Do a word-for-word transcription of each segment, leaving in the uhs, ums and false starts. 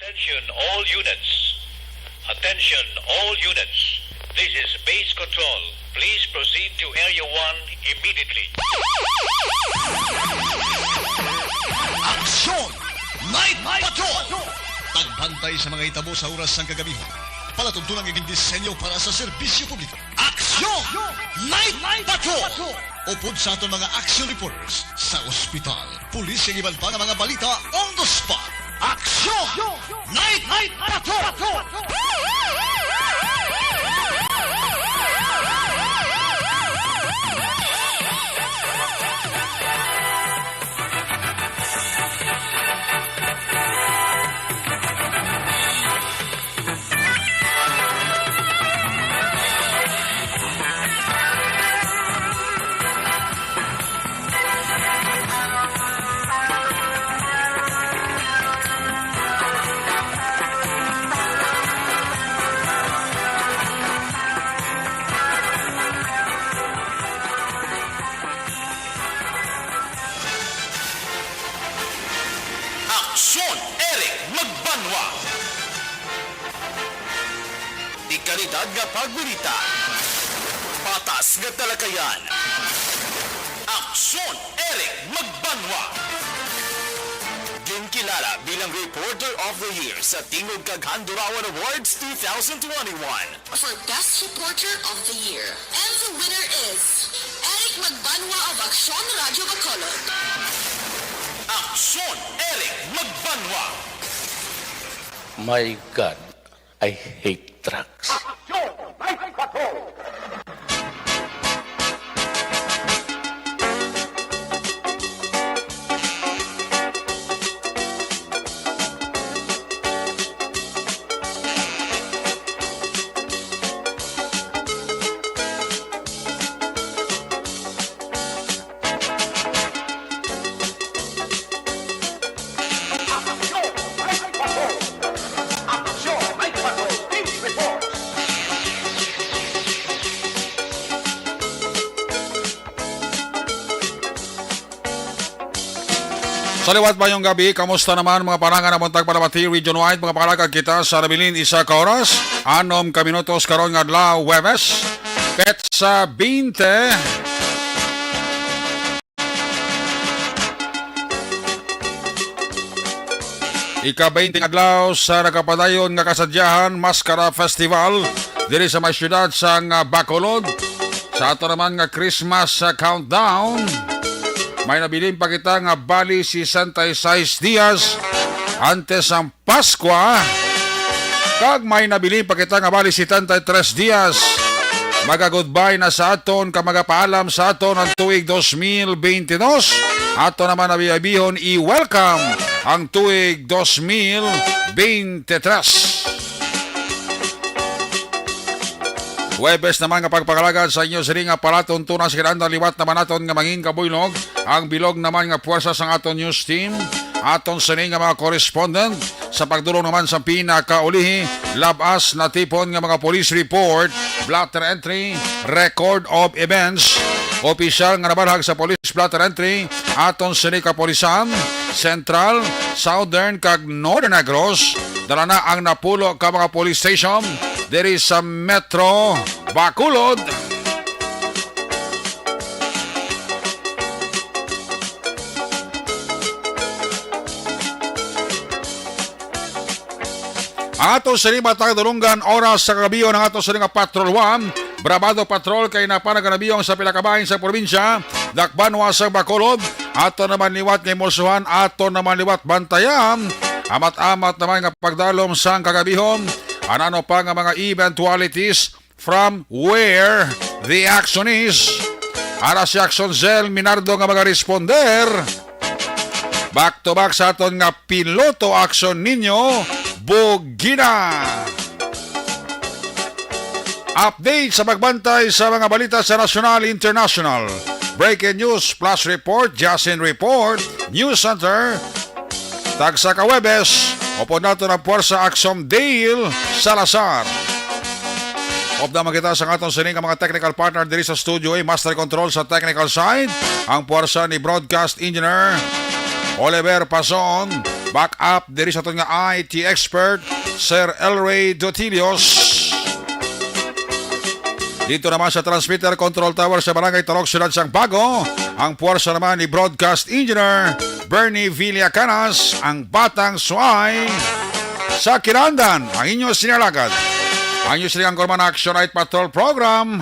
Attention all units. Attention all units. This is base control. Please proceed to area one immediately. Aksyon! Night Patrol! Pagbantay sa mga hitabo sa oras sang kagabihan. Palatuntunan nga gindisenyo para sa serbisyo publiko. Aksyon! Night Patrol! Upod sa aton mga action reporters sa ospital, pulis, kag iban pa nga mga balita on the spot. Aksyon! Night Patrol! Aksyon, Eric Magbanwa. Dekalidad nga pagbalita, patas nga talakayan. Aksyon, Eric Magbanwa. Ginkilala bilang Reporter of the Year sa Tingog kag Handurawan Awards two thousand twenty-one. For Best Reporter of the Year. And the winner is Eric Magbanwa of Aksyon Radyo Bacolod. Aksyon, Eric Magbanwa. My God, I hate drugs. Aksyon, Night Patrol. Sa liwat, mayong gabi. Kamusta naman, mga panangan, ang buntag, Palamati region-wide, mga pangalagad kita sa nabilin isa ka oras, anom ka minutos karon nga adlaw, Huwebes, petsa bente. Ika-bente nga adlaw sa nagapadayon nga kasadyahan, Maskara Festival, diri sa may siyudad sang, ah, Bacolod. Sa ato naman nga Christmas, ah, countdown, may nabilin pa kita nga bali sesenta y seis dias antes ang Paskwa, kag may nabilin pa kita nga bali setenta y tres dias. Maga-goodbye na sa aton kag magapaalam sa aton ang tuig dos mil beintidos. Ato naman abihon i-welcome ang tuig dos mil beintitres. Huwebes naman nga pagpangalagad sa inyo sini nga palatuntunan sa kinahanglan, liwat naman naton nga mangin kabuylog ang bilog naman nga puwersa sang aton news team, aton sini nga mga correspondent, sa pagdulong naman sa pinakaulihi, lab-as natipon nga mga police report, blotter entry, record of events, opisyal nga nabanhag sa police blotter entry, aton sini kapulisan, Central, Southern, kag Northern Negros, dala na ang napulo ka mga police station diri sa Metro Bacolod. Ang ato sini matag dulunggan oras sa kagabion ang ato sini nga Patrol One, Bravado Patrol, kay napanaganabiong sa pila ka bahin sa probinsya, dakbanwa sa Bacolod. Ato naman liwat nga imulsuhan, ato naman liwat bantayan. Amat-amat naman nga pagdalom sang kagabihon, anano pa nga mga eventualities from where the action is. Ara si Action Cell Minardo nga magaresponder. Back to back sa aton nga Piloto Action ninyo, Bugina. Update sa pagbantay sa mga balita sa nasyonal, international. Breaking news, flash report, Jasin report, news center. Tagsa ka Huwebes, upod naton ang Puwersa Aksyon Dale Salazar. Upod naman kita sa aton sini nga mga technical partner diri sa studio, eh, master control sa technical side, ang puwersa ni broadcast engineer Oliver Pason, Back up diri sa aton nga I T expert, Sir Elray Dotilios. Dito naman sa transmitter control tower sa Barangay Talok, Siyudad sang Bago, ang puwersa naman ni Broadcast Engineer Bernie Villacanas, ang batang suay sa kinandan, ang inyo sinalagad. Ang inyo sining angkor man Action Night Patrol Program.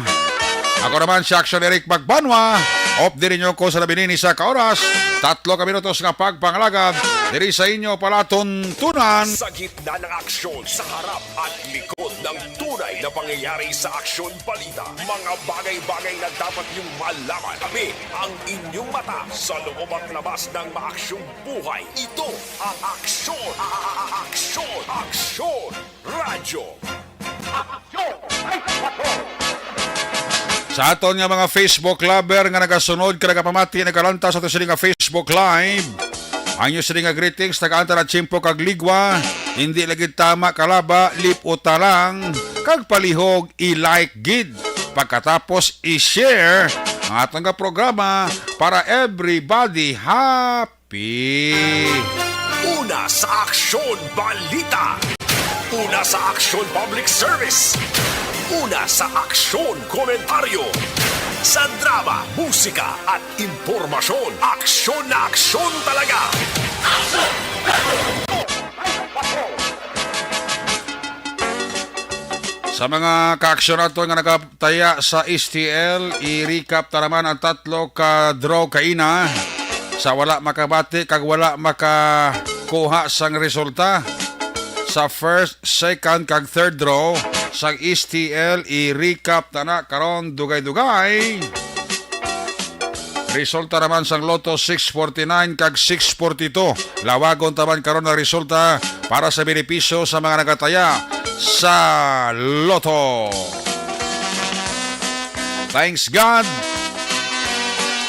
Ako naman si Action Eric Magbanwa. Off diri nyo ko sa nabilin ni sa ka oras. Tatlo ka minutos nga pagpangalagad diri sa inyo palatuntunan. Sa gitna ng aksyon, sa harap at likod ng tunay na pangyayari sa aksyon balita, mga bagay-bagay na dapat niyong malaman. Kami ang inyong mata sa loob at labas ng maaksyong buhay. Ito ang aksyon, a- a- a- aksyon, aksyon, radyo. Aksyon, ay, patrol. Sa aton nga mga Facebook lover nga nagasunod, ka nagapamati, nagalantaw sa aton sini nga Facebook Live, ang inyo sini nga greetings, tagaan ta na tiyempo kag ligwa, hindi lagi tama kalaba, lip-uta lang, kag palihog, i-like gid. Pagkatapos, i-share ang aton nga programa para everybody happy. Una sa aksyon, balita. Una sa aksyon, public service. Una sa aksyon, komentaryo. Sa drama, musika, at impormasyon, aksyon na aksyon talaga. Sa mga kaaksyon naton nga naga- taya sa S T L, i-recap ta naman ang tatlo ka draw kaina sa wala makabati kag wala makakuha sang resulta. Sa first, second, kag third draw sang S T L, i-recap ta na karon dugay-dugay. Resulta naman sang Lotto six forty-nine kag six forty-two. Lawagon taman karon ang resulta para sa benepisyo sa mga nagataya sa Lotto. Thanks God.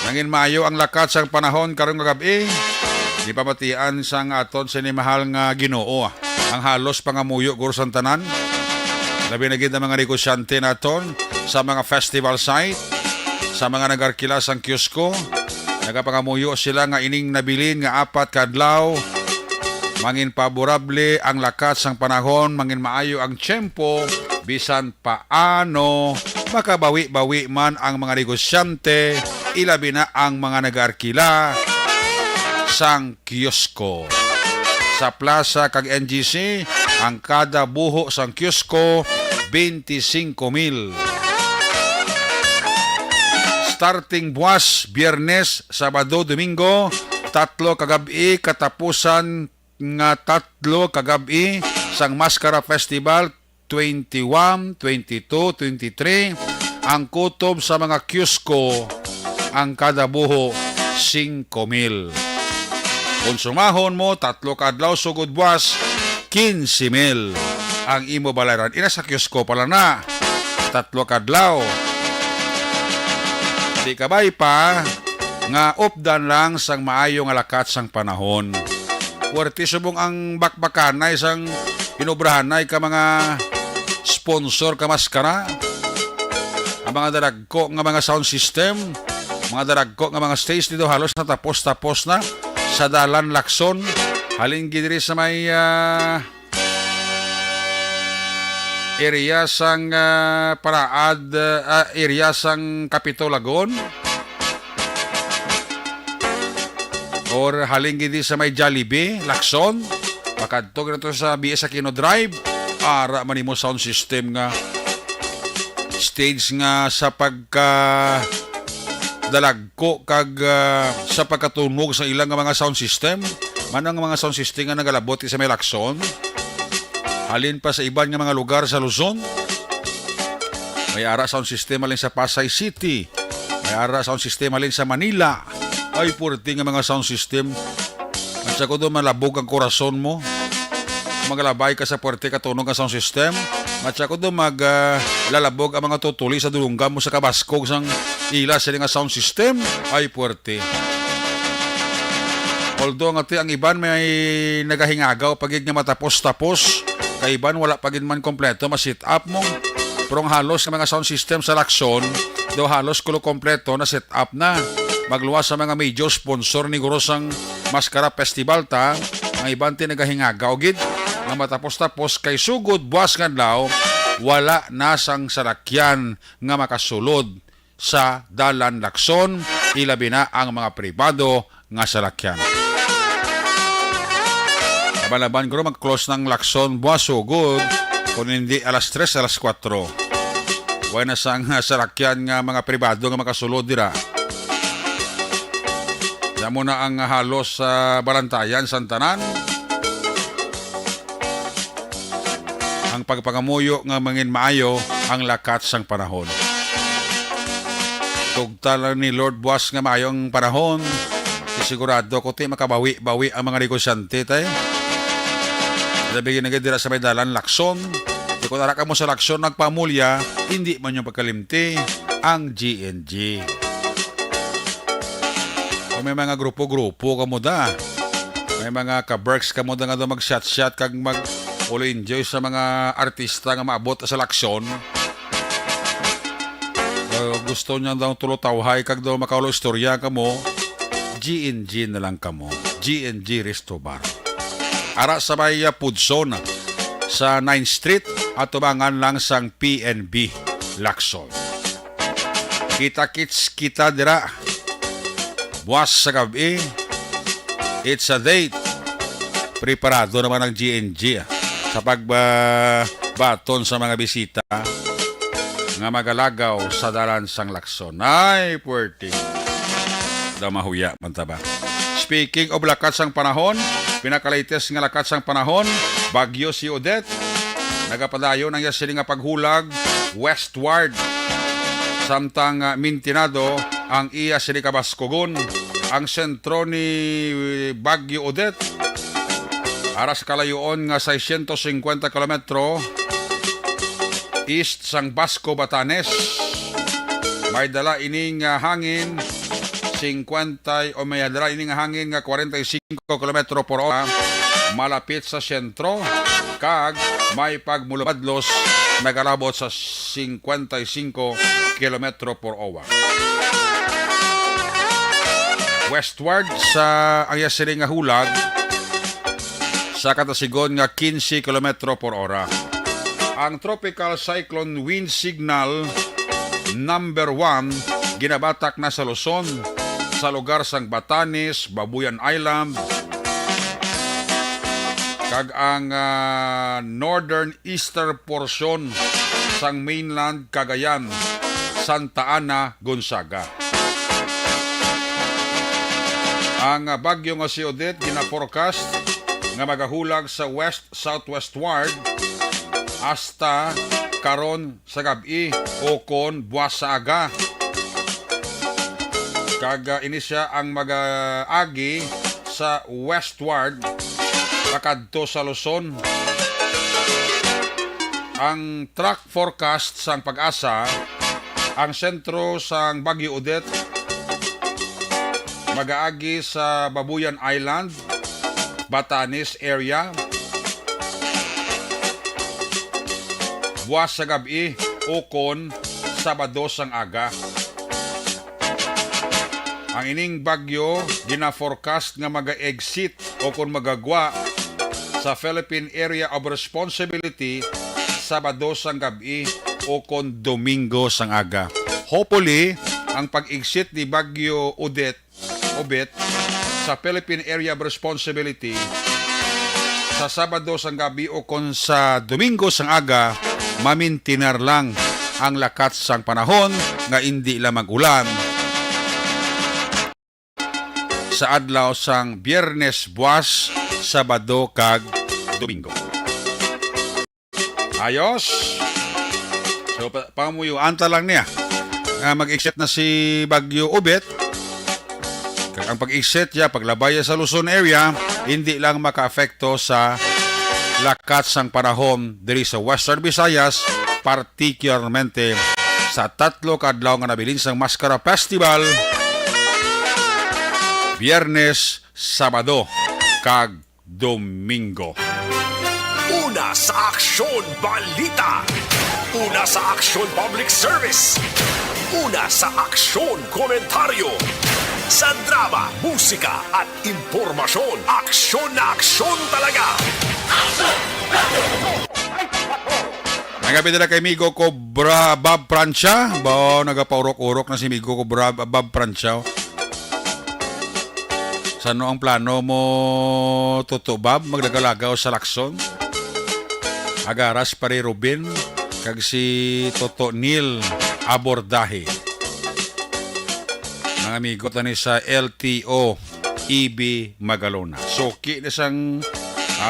Nangin maayo ang lakat sang panahon karon nga gab-i. Gipamatian sang aton sinimahal nga Ginoo ang halos pangamuyo guro sang tanan. Labi na gid ang mga negosyante naton sa mga festival site, sa mga nag-arkila sang kiosko. Nagapangamuyo sila nga ining nabilin nga apat ka adlaw mangin paborable ang lakat sang panahon, mangin maayo ang tiyempo, bisan paano makabawi-bawi man ang mga negosyante, ilabi na ang mga nag-arkila sang kiosko. Sa plaza kag N G C, ang kada buho sang kiosko, twenty-cinco mil. Starting buwas, Biyernes, Sabado, Domingo, tatlo ka gab-i, katapusan nga tatlo ka gab-i sang Mascara Festival, twenty-one, twenty-two, twenty-three, ang kutob sa mga kiosko, ang kada buho, singko mil. Kung sumahon mo, tatlo ka adlaw sugod buwas, quince mil ang imo balayran. Ina sa kiosko pa lang na. Tatlo ka adlaw. Di kabay pa nga updan lang sang maayo nga lakat sang panahon. Puwerte subong ang bakbakanay sang pinobrahanay ka mga sponsor ka maskara. Ang mga dalagko nga mga sound system, mga dalagko nga mga stage dito halos natapos-tapos na sa dalan Lacson. Halin gid diri sa may, ah, area sang, ah, Paraad, ah, area sang Capitol Lagon. Or halin gid sa may Jollibee, Lacson. Makadto na to sa B S Aquino Drive. Ara man nimo sound system nga stage nga sa pagka dalagko kag, ah, sa pagkatunog sa ilang nga mga sound system. Mano nga mga sound system nga nagalabot sa may Lacson. Halin pa sa iban nga mga lugar sa Luzon. May ara sound system halin sa Pasay City. May ara sound system halin sa Manila. Ay, puwerte nga mga sound system. At sa kudo malabog ang korason mo. Magalabay ka sa puwerte ka tunog nga sound system. At sa kudo mag, ah, lalabog ang mga tutuli sa dulungga mo sa kabaskog sang ila sila nga sound system. Ay, puwerte. Although nga ti ang iban may nagahingagaw pa gid nga matapos-tapos, kay iban wala pa gid man kompleto ma-set up mo. Pero ang halos nga mga sound system sa Lacson, daw halos kulo kompleto na set up na. Magluwas sa mga major sponsor ni guro sang Mascara Festival ta, Ang iban ti nagahingagaw gid nga matapos-tapos kay sugod buas nga adlaw, wala na sang salakyan nga makasulod sa Dalan Lacson, ilabi na ang mga pribado nga salakyan. Laban-laban guro mag-close ng Lacson buas sugod, kung hindi alas tres, alas kuwatro. Way na sang, ah, salakyan nga mga pribado nga makasulod dira. Damo na ang halos sa balantayan sang tanan. Ang pagpangamuyo nga mangin maayo ang lakat sang panahon. Tugta lang ni Lord buas nga maayo ang panahon. Sigurado ko ti makabawi-bawi ang mga negosyante, tay. Labi na gid dira sa may Dalan Lacson. Di ko nara kamo sa Lacson nagpamulya, hindi man yung pagkalimti ang G N G. Kung may mga grupo-grupo kamo da, may mga ka-berks kamo da nga daw mag-shot-shot kag mag-ulo enjoy sa mga artista nga maabot sa Lacson. O gusto niya daw tulo tawhay kag daw makaulo istorya kamo, G N G na lang kamo. G N G Resto Bar. Ara sa may, ah, Pudson sa ninth Street, atubangan lang sang P N B Lacson. Kita-kits kita dira. Buwas sa gab-i, it's a date. Preparado naman ang G N G, ah, sa pagba-, baton sa mga bisita nga magalagaw sa dalan sang Lacson. Ay, puwerte. Daw mahuya man ta ba? Speaking of lakat sang panahon, pinakalatest nga lakat sang panahon, Bagyo si Odette. Nagapadayon ang iya sini nga paghulag westward. Samtang, ah, mintinado ang iya sini kabaskugon. Ang sentro ni Bagyo Odette, ara sa kalayuon nga seiscientos cincuenta kilometro east sang Basco, Batanes. May dala ining, ah, hangin cincuenta o may dala ining hangin nga forty-five kilometro por hora malapit sa sentro, kag may pagmulabadlos nagalabot sa cincuenta y cinco kilometro por hora. Westward sa ang iya sini nga hulag sa katasigon nga quince kilometro por hora. Ang Tropical Cyclone Wind Signal number one ginabatak na sa Luzon, sa lugar sang Batanes, Babuyan Island, kag ang, ah, northern eastern portion sang mainland Cagayan, Santa Ana, Gonzaga. Ang, ah, bagyo nga si Odette gina-forecast nga magahulag sa west-southwestward hasta karon sa gab-i o kon buwas sa aga. Kag, ah, ini sia ang mag-agi sa westward pakadto sa Luzon. Ang track forecast sang PAGASA, ang sentro sang Bagyo Odette magaagi sa Babuyan Island, Batanes area, buwas sa gab-i ukon Sabado sang aga. Ang ining bagyo gina-forecast nga maga-exit o kon magagwa sa Philippine Area of Responsibility Sabado sang gab-i o kon Domingo sang aga. Hopefully, ang pag-exit ni Bagyo Odette, Obet, sa Philippine Area of Responsibility sa Sabado sang gab-i o kon sa Domingo sang aga, mamintinar lang ang lakat sang panahon nga indi lang mag-ulan sa adlaw sang Biyernes buwas, Sabado, kag Domingo. Ayos. So, pa-, pamuyuan ta lang niya. Ah, mag-exit na si Bagyo Obet. Kag ang pag-exit niya, paglabay niya sa Luzon area, hindi lang makaapekto sa lakat sang panahon diri sa Western Visayas, particularmente sa tatlo ka adlaw nga nabilin sang Mascara Festival, Biyernes, Sabado, kag Domingo. Una sa Aksyon Balita. Una sa Aksyon Public Service. Una sa Aksyon Komentaryo. Sa drama, musika, at impormasyon, aksyon na aksyon talaga. Nagabi nila kay Migo Cobra Bob Pransya. Ba, nagapaurok-urok na si Migo Cobra Bob Pransya. Sano ang plano mo, Toto Bob? Maglagalagaw sa lakson? Agaras, pare Ruben, kag si Toto Neil Abordahe. Mga amigo tani sa L T O, E B Magalona. Suki na sang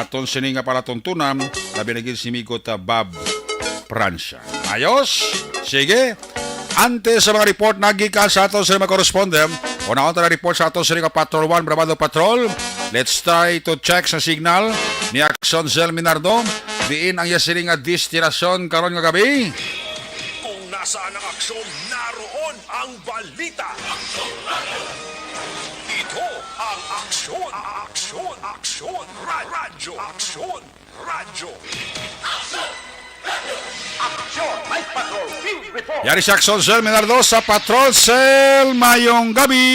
aton sini nga palatuntunan, labi na gid si amigo ta Bob Pransya. Ayos? Sige. Antes sa mga report na gikan sa aton sa mga correspondent, unahon ta na report sa aton sa mga Patrol One, Bravado Patrol. Let's try to check sa signal ni Aksyon Zel Minardo. Diin ang iya sini nga destinasyon karon nga gabi? Kung nasaan ang aksyon, naroon ang balita. Ito ang aksyon, aksyon, aksyon, ra- radyo, aksyon, radyo. Aksyon, may patrol, field report. Yari si Aksyon Cell Minardo sa Patrol Cell. Mayong gabi.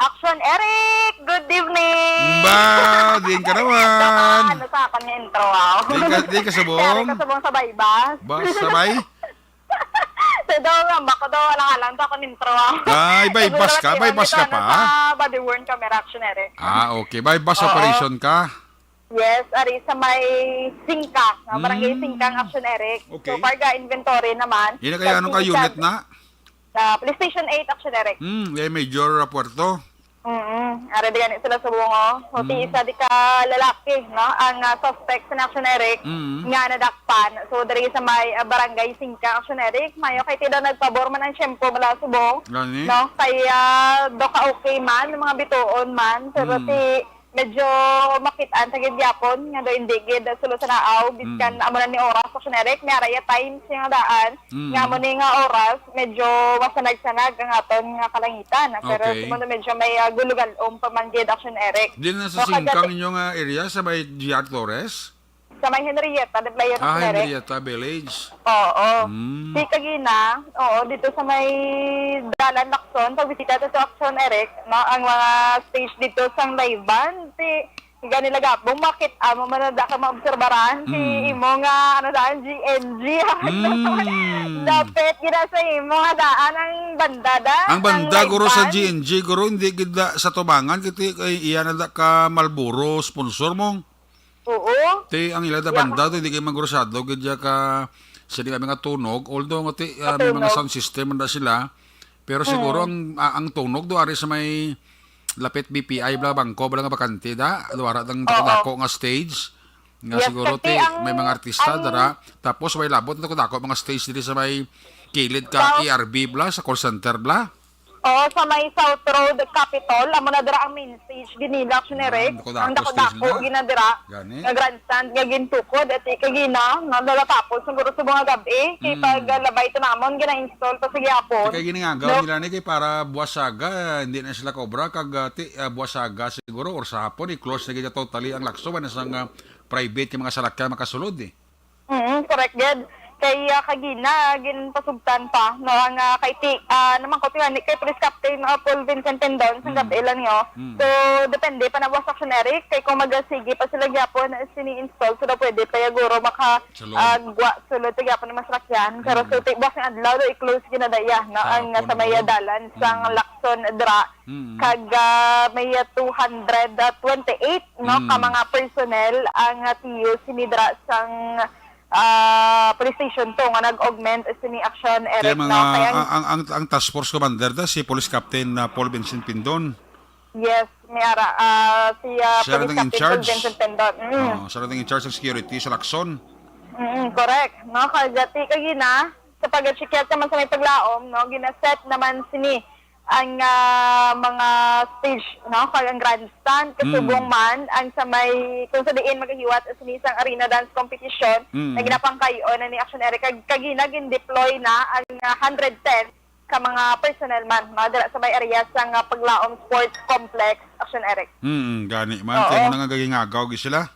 Action Eric, good evening. Ba, din ka naman. Ano sa akin yung intro, wow. Di ka, di ka subong? Yari ka subong sa baybas. Ba, sabay? Sa daw nga, bako daw, alang-alang sa akong intro, wow. Ay, baybas ka, baybas ka pa? Sa body worn camera, Action Eric. Ah, okay. Baybas operation ka? Yes, ari sa may Singkang, nga barangay Singkang, Action Eric. Okay. So far, ga inventory naman. Ina kaya, anong ka unit na? Sa Police Station eight, Action Eric. Hmm, eh, Major, ah, Puerto. Mm, ari di gani sila subong, oh. So, ti isa di ka lalaki, no, ang, ah, suspect sa Action Eric nga nadakpan. So, diri sa may, ah, barangay Singkang, Action Eric, mayo kay ti daw nagpabor man ang tiyempo bala subong, no, kay, ah, daw ka okay man, mga bituon man, pero ti medyo makit-an ta gid gyapon nga daw indi gid sulod sa naaw, biskan amo na ni oras, Action Eric, may ara iya times nga daan, nga amo ni nga oras, medyo masanag-sanag ang aton nga kalangitan. Pero okay, sa mundo, medyo may, ah, gulugalom pa man gid, Action Eric. Di na sa Singkang inyo nga area, sa may G R Torres? Sa may Henrietta de Blayo, Action Eric. Ah, Henrietta Village. Oo. Mm. Si kagina, oo, dito sa may Dalan Lacson, pagbisita ta sa Action Eric, no, ang mga stage dito sang live band, si Gani lagapong makit-an mo man na da ka maobserbaran si imo nga, ano daan, G N G. Dapit gina sa imo nga daan ang banda da. Ang banda, guro, sa G N G, guro, hindi gid da sa tubangan, kiti kay iya na da ka Marlboro sponsor mo. Oo. Ti ang ila da banda to, hindi kay magurusado gid ya ka sa di kami nga tunog. Although nga ti, ah, may mga sound system man da sila. Pero siguro ang, ah, ang tunog do ari sa may lapit B P I bala, bangko bala nga bakante da, do ara dang dako-dako nga stage. Nga siguro ti may mga artista dara. Tapos may labot na dako-dako mga stage diri sa may kilid ka E R B bala, sa call center bala. Oo, sa may South Road Capitol, amo na dira ang main stage gid nila, Action Eric. Ang dako-dako gid na dira. Nga grandstand nga gintukod, ati kagina, no, nalatapos siguro sa mga gabi, kay pag, ah, labay to namon, gina-install pa sa gihapon. Kay ginangagaw nila ni kay para buwas aga, hindi na sila cobra, kag, ah, ti, ah, buwas aga siguro, or sa hapon, i-close na gid totally ang Lacson, wala na sang, ah, private nga mga salakyan makasulod, eh. Mm, correct gid. Kay, ah, kagina, ginpasugtan pa, no, ang, ah, kay ti-, ah, naman ko tingali kay Police Captain, ah, Paul Vincent Tendon, sa gabi lang, yo. So, depende pa na buwas, Action Eric, kay kung magasigi pa sila gyapon sini install, so daw pwede pa ya guro maka, ah, gwa sulod ta gyapon ang masakyan. Pero so, ti-, buwas nga adlaw, daw i-close gid na daya, no, ang, ah, sa may dalan sang Lacson dra. Kag, ah, may two hundred twenty-eight, no, ka mga personnel ang, ah, tiyo sini dira sang, ah, police station to nga nag-augment sini Action Eric, mga, no? Kaya ang, ang, ang, ang task force commander da si Police Captain, ah, Paul Vincent Pindon. Yes, may ara, ah, si, ah, Police Captain Paul Vincent Pindon. Mm. Oh, siya ang in charge ng security sa Lacson. Mm, correct. No, kagati kagina, sa pag-check naman sa may paglaom, no, ginaset naman sini ang, ah, mga stage, no, kag ang grandstand, kasubong man ang sa may, kung sa diin magahiwat sa isang arena dance competition na ginapangkayon na ni Action Eric, kag kagina gin-deploy na ang, ah, hundred ten ka mga personnel man, no, dira sa may area sa nga Paglaom Sports Complex, Action Eric. Mm, gani man. Oo. Kaya mo na nga gagingagaw gi sila.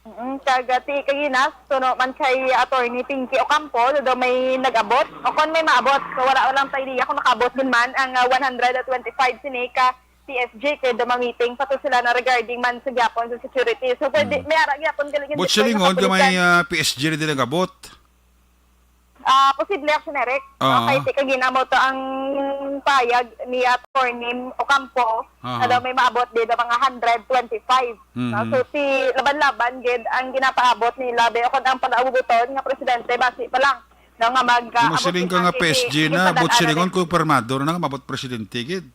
Mm, kag, ah, ti kagina, suno man kay Attorney Pinky Ocampo, daw may nag-abot. O kon may maabot, so wala, wala lang ta idea kung nakaabot din man ang, ah, one hundred twenty-five sini ka P S G kay daw ma-meeting pa to sila na regarding man sa gyapon sa security. So pwede, Mm. may ara gyapon galing But silingon, gamay, ah, P S G na din nag-abot. Ah, posible, Action Eric. Ah. Ah, kay ti kagina mo to ang payag ni Attorney Ocampo, Aha. na daw may maabot din ang mga hundred twenty-five. Mhm. Ah, so, ti laban-laban gid ang ginapaabot nila, be, o kung ang pag-abubuton nga presidente, basi pa lang, no, nga mag, Kung ah, abot masiling ka din nga ang P S G kiki-, na, kikisadan but silingon na rin. Kung pirmado na nga, maabot presidente gid.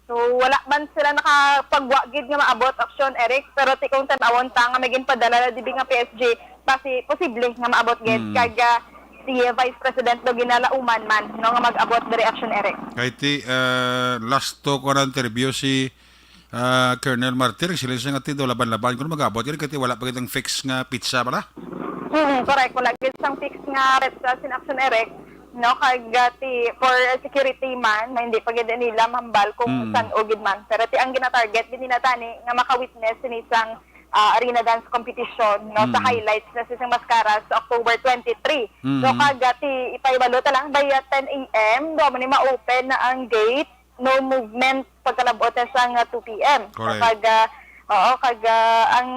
So, wala man sila nakapagwa gid nga maabot, Action Eric, pero ti kung tan-awon ta nga may ginpadala na dibi nga P S G, basi posible nga maabot gid. Mm. Kag, ah, si Vice President daw ginalauman man, no, nga mag-abot diri, Action Eric. Kay ti, ah, last to ko na interview si, ah, Colonel Martir, sila siya nga ti daw laban-laban kung mag-abot, kay ti wala pa gid ang fix nga pitsa bala. Mm, correct. Wala gid sang fix nga pitsa sin, Action Eric. No, kag, ah, ti, for security man, na hindi pa gid nila mahambal kung Mm. San-o gid man. Pero ti ang gina-target gid nila tani nga maka-witness sini sang, ah, arena dance competition, no, sa Mm. highlights na sa isang maskara sa October twenty-three. So, Mm. kag, ah, ti, ipahibalo ta lang, by, ah, ten A M, daw man ni ma-open na ang gate, no movement pagkalab-ot na sang, ah, two P M. Correct. Kag, ah, oo, kag, ah, ang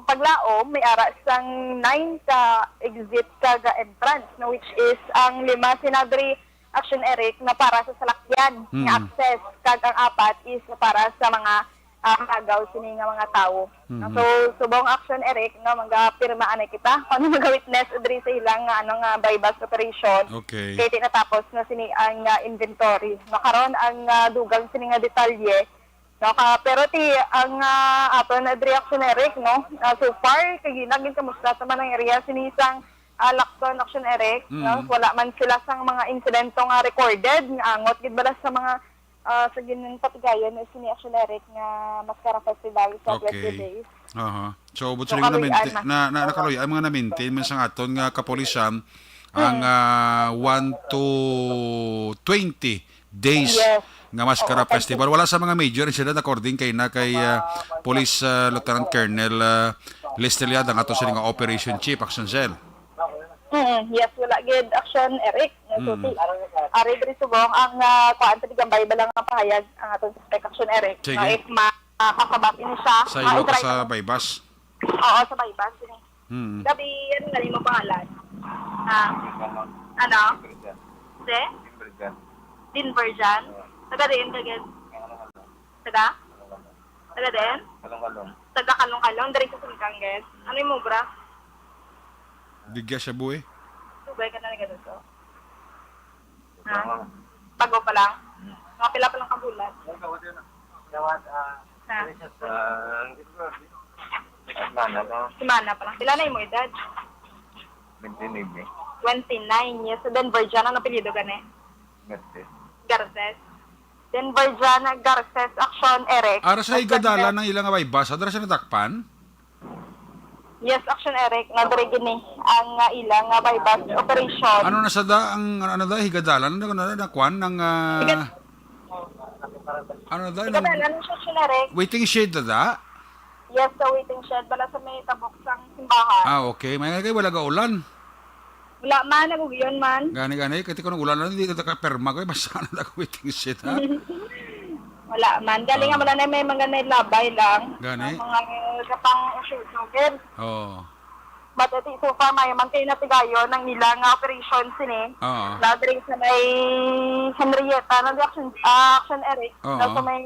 paglaom may ara sang nine ka exit kag, ah, entrance, no, which is ang lima sina diri, Action Eric, na para sa salakyan nga Mm. access, kag ang apat is para sa mga, ah, agaw sini nga mga tawo. Mhm. So, subong, Action Eric, no, magapirma anay kita. Ano, maga-witness diri sa ilang nga, ano, nga buy-bust operation. Okay. Kay ti natapos na sini ang, ah, inventory. No, karon ang, ah, dugang sini nga detalye. No, ka, pero ti ang, ah, aton na diri, Action Eric, no? Ah, so far, kay ginagin kamusta sa man ang area sini sang, ah, Lacson, Action Eric, no? Mm. Wala man sila sang mga insidente nga recorded nga angot gid bala sa mga, ah, sa ginpatigayon ni sini, Action Eric, nga Mascara Festival sa Okay. twenty days. Aha. So, but So, sa mga kaluy-an naminti-, man. na, na, Oo. nakaluy-an, mga namintin man sang aton nga kapulisan, ang, Mm. ah, one to twenty days Yes. nga Mascara Oo, thank you. Festival. Wala sa mga major incident according kay na kay, ah, Police, ah, Lieutenant Colonel, ah, Lester Liad, ang ato sila nga Operation Chief, Action Cell. Mm, yes, wala gid, Action Eric. So, Mm. ti, ari diri subong ang, ah, kuan, sa Ligambay ba lang ang pahayag ang atong suspect, Action Eric. Sige. Nga if ma-, ah, kasabat ini siya, Sa ilo ka ma-try sa na. Baybas? Oo, sa Baybas ini. Mm. Gabi, ano nga imo pangalan? Ah, ano? Si? Dinverjan. Taga diin ka, guys? Taga? Taga diin? Taga Kalong-Kalong, diri sa Singkang, guys. Ano yung mubra? Bigya siya, buhi. Dugay ka na nagkadto? Ha? Bago pa lang? Mga pila pa lang ka bulan? Ha? Ah, Semana pa. Semana pa lang. Pila na imo edad? Twenty-nine. Twenty-nine years. So, then, Virgin, ano apelyido gani? Garces. Garces. Then, Virgin, Garces, Action, Eric. Ara sa Higadala ng ilang Abaybas, adra sa natakpan? Yes, Action Eric, nga diri gini ang, ah, ila nga buy-bust operation. Ano na sa da ang, ano, ano da, Higadala? Ano na, na, na, kwan, ng, ah, Higad- ano na da, ng Higadala, ano siya, Action Eric? Waiting shed na da? Yes, sa waiting shed. Bala sa may tabok sang simbahan. Ah, okay. May nga kayo, wala ga ulan. Wala man, nagugyon man. Gani, gani. Kati ko nang ulan lang, hindi ka perma ko. Eh, basta na ako waiting shed, ha? Wala man. Galing nga Ah. wala na may mga nailabay lang. Gani? Ang mga kapang shoot, no? Good. Oo. But I think so far, may man kayo natigayon ang ilang nga operation sini. Oo. Na diri sa may Henrietta, na di Action, ah, Action Eric. Oo. Na sa may,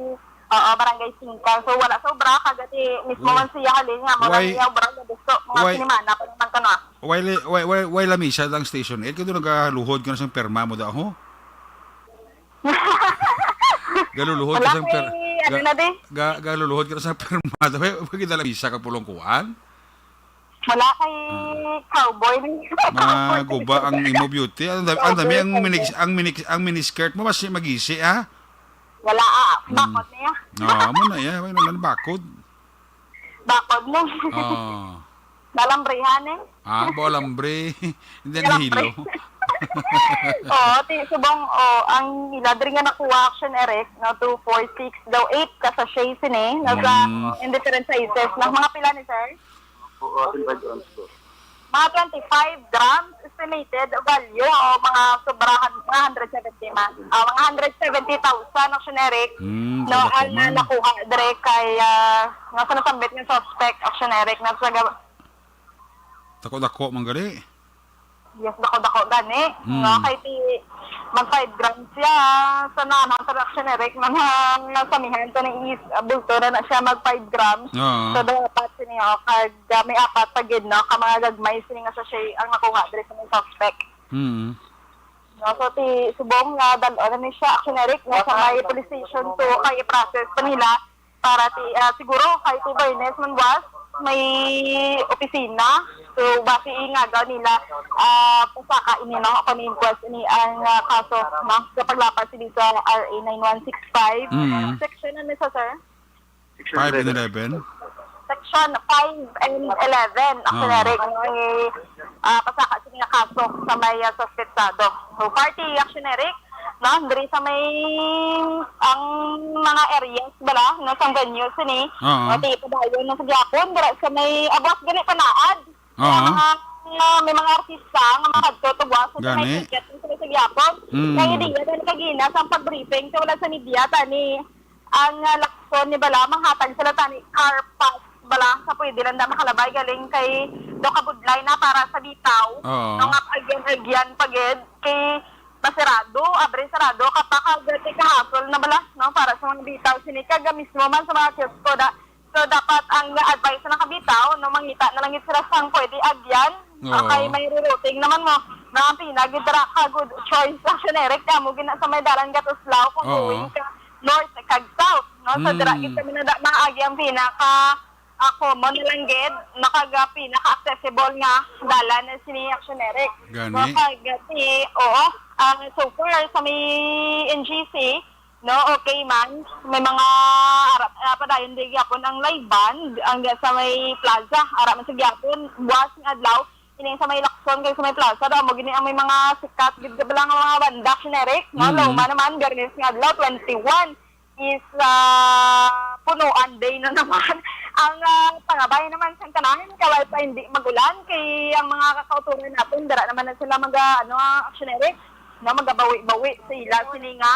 oo, Barangay Singkang. So, wala sa obra, kagati mismo Why? man siya halin nga, mula Why? niya obra, na gusto, mga Why? sinimana pa naman ka na. Why, li-, why, why, why lamisa lang Station eight? Kaya doon nagaluhod ka na sa perma mo daw, ho? Galuluhod ka Wala sa per-, kay, ano ga-, na, di? ga-, galuluhod ka na sa perma daw. Why, why kita lamisa ka pulong kuan? Wala kay Ah. cowboy. Maguba ang imo beauty. Ang dami, ang dami ang Cowboy, mini-, cowboy. ang mini-, ang miniskirt mo, mas magisi, ha? Wala, ah. Hmm. Bakod niya. Ah, amo na, ya. May naman bakod. Bakod mo. Ah. Nalambrihan, eh. Ah, bo alambre. Hindi, Alambre. nahilo. Oo, ti subong, oh, ang ila diri nga nakuha, Action Eric, no, two, four, six, daw eight ka sachet sini, no, sa Mm. in different sizes. Na mga pila ni sir? Mga twenty-five grams estimated value, o mga sobrahan, mga hundred seventy man. Ah, mga hundred seventy thousand, Action Eric. Mm, No, ang dako-dako man. nakuha dire kay, ah, nga sa nasambit nga suspect, Action Eric, na sa gab- Dako-dako man gali. Yes, dako-dako gani. Mm. Nga kay ti mag five grams siya sa naman sa Action Eric, mga samihan sa ni is, ah, bulto na na siya mag five grams. Oo. So, dapat sini, oh, kag, ah, may apat pa gid, no, ka mga gagmay sini nga sachet ang nakuha diri sa mga suspect. Mm. No, so ti subong nga dal-on na ni siya, Action Eric, nga sa may police station two, kay i-process pa nila para ti, ah, siguro kay ti Bernes man was may opisina. So, basi ingagaw nila, ah, pasaka ini, no, kung impuas ini ang, ah, kaso, no, sa paglapas sini sa R A nine one six five. Mm. Section na ni sa, sir? Five and eleven. Section five and eleven, Action Ah. Eric, no, eh, ah, pasaka sini nga kaso sa may, ah, suspetsado. So, party, Action Eric, no, diri sa may, ang mga areas bala, no, sa venue sini, Oo. no, ti padayon na sa gyapon, dira sa may, abot gani panaad. Oo. Kaya mga, ah, may mga artista nga mga adto tugwa sa Gani. mga ticket sa, sa gyapon. Mm. Kaya di yan ang kagina sa pag-briefing sa wala sa media, tani. Ang, ah, Lacson ni bala, manghatag sila tani car pass bala sa pwede lang da makalabay galing kay do kabudlay na para sa bitaw. Oo. No, nga agyan-agyan pa gid kay masirado, abre sarado, kapag kahasol na bala, no, para sa mga bitaw. Sini kaga mismo man sa mga kiosko da. So, dapat ang advice na kabitaw, no, mangita na lang gid sila sang pwede agyan. Oo. Okay, may rerouting naman mo. Na ang pinagidra ka good choice sa generic, kamo gina sa may dalan ka Tuslao kung Oo. going ka north kag south, no? So, dira Mm. gid kami na da-, maagi ang pinaka, ah, common na lang gid, makaga pinaka-accessible nga dalan na sini ang generic. Gani. No, kag si, oo, ang so far sa may N G C, no, okay man. May mga ara, ah, padayon di gyapon ang live band, ang sa may plaza, ara man sa gyapon, buwas nga adlaw, ining sa may Lacson kag sa may plaza, daw mo gini ang may mga sikat gid ka lang nga mga banda, generic, no? Mm. Luma naman, Biyernes nga adlaw, twenty-one is, ah, punuan day na naman. Ang, ah, pangabay naman sa tanan, kaway pa hindi magulan, kay ang mga kakauturan natin, dara naman na sila mag, ah, ano, ah, Action Eric, no, magabawi-bawi sa ila sini nga,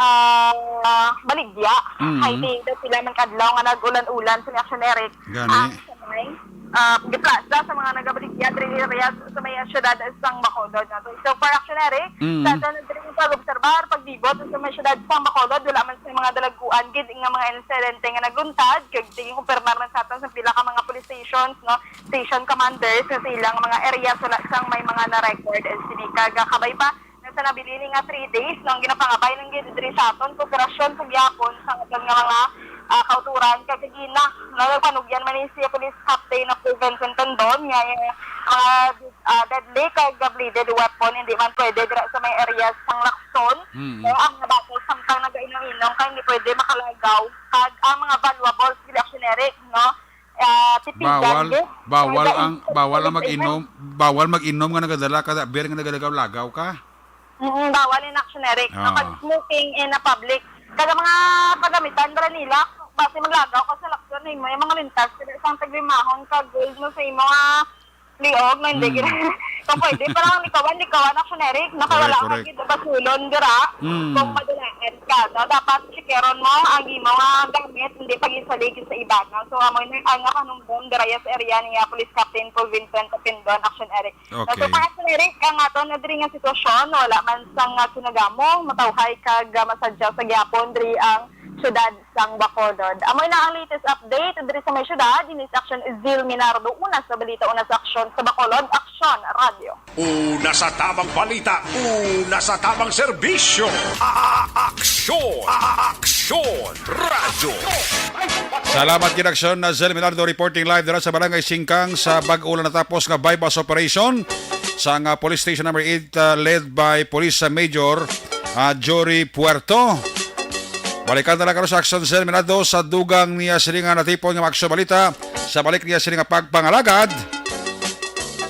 ah, baligya. Mm. Kay di daw sila man kadlaw nga nag-ulan-ulan sa Action Eric. Gani. Ang sa may, ah, giplaza sa mga nagabaligya diri area sa may siyudad sang Bacolod nato. So, for Action Eric, Mm. sa aton diri nga pag-obserbar, paglibot sa may siyudad sang Bacolod, wala man sa mga dalagkuan gid nga mga insidente nga nagluntad, kag sige kumpirmar man sa aton sa pila ka mga police stations, no, station commanders nga sa ilang mga area, wala sang may mga na-record. And sini kag kabay pa, nga sa nabilin nga three days, no, ang ginapangabay lang gid diri sa aton kooperasyon sa gyapon sa aton nga mga, ah, kauturan. Kag kagina, no, nagpanugyan man ni si Police Captain of Vincent Tendon nga, ah, ah, deadly kag bladed weapon hindi man pwede dira sa may areas sang Lacson. Mm. No, ang mga bata samtang nagainom-inom kay hindi pwede makalagaw. Kag ang mga valuables, dili, Action Eric, no, ah, tipigan, Bawal, gid. Bawal ang, bawal ang mag-inom, bawal mag-inom nga nagadala ka, beer nga nagalagaw-lagaw ka. Mm, bawal in Action Eric. Ah. Kapag smoking in a public. Kag ang mga kagamitan, bala nila, basi maglagaw ka sa Lacson, imo yung mga lintas, sila isang taglimahon ka gold mo sa imo nga liog, no, hindi Mm. gina-, kung pwede, parang likawan, likawan, Action Eric, nakawala Correct, ka correct. gid basulon dira, Mm. kung madulaan ka, no? Dapat sikeron mo ang imo nga gamit, hindi pag-isalig sa iba, no? So, amo na ang nga panumdom dira sa area ni, ah, Police Captain Paul Vincent Tapindon, Action Eric. Okay. So, para sa Eric, ang aton na diri nga sitwasyon, wala man sang, ah, kinagamo, matawhay kag, ah, masadya sa gyapon diri ang syudad sang Bacolod. Amo na ang latest update diri sa may syudad. Ini si Action Zil Minardo, una sa balita, una sa aksyon sa Bacolod, Aksyon Radio. Una sa tamang balita, una sa tamang serbisyo. A-, a-, aksyon, a-, a-, aksyon, radyo. Salamat gid, Aksyon na Zil Minardo, reporting live dira sa Barangay Singkang sa bag-o lang natapos nga buy-bust operation sang, ah, Police Station Number Eight, ah, led by Police, ah, Major, ah, Jory Puerto. Balikan na lang karon sa Aksyon Zil Minardo sa dugang niya sini nga natipon nga mga aksyon balita sa balik niya sini nga pagpangalagad.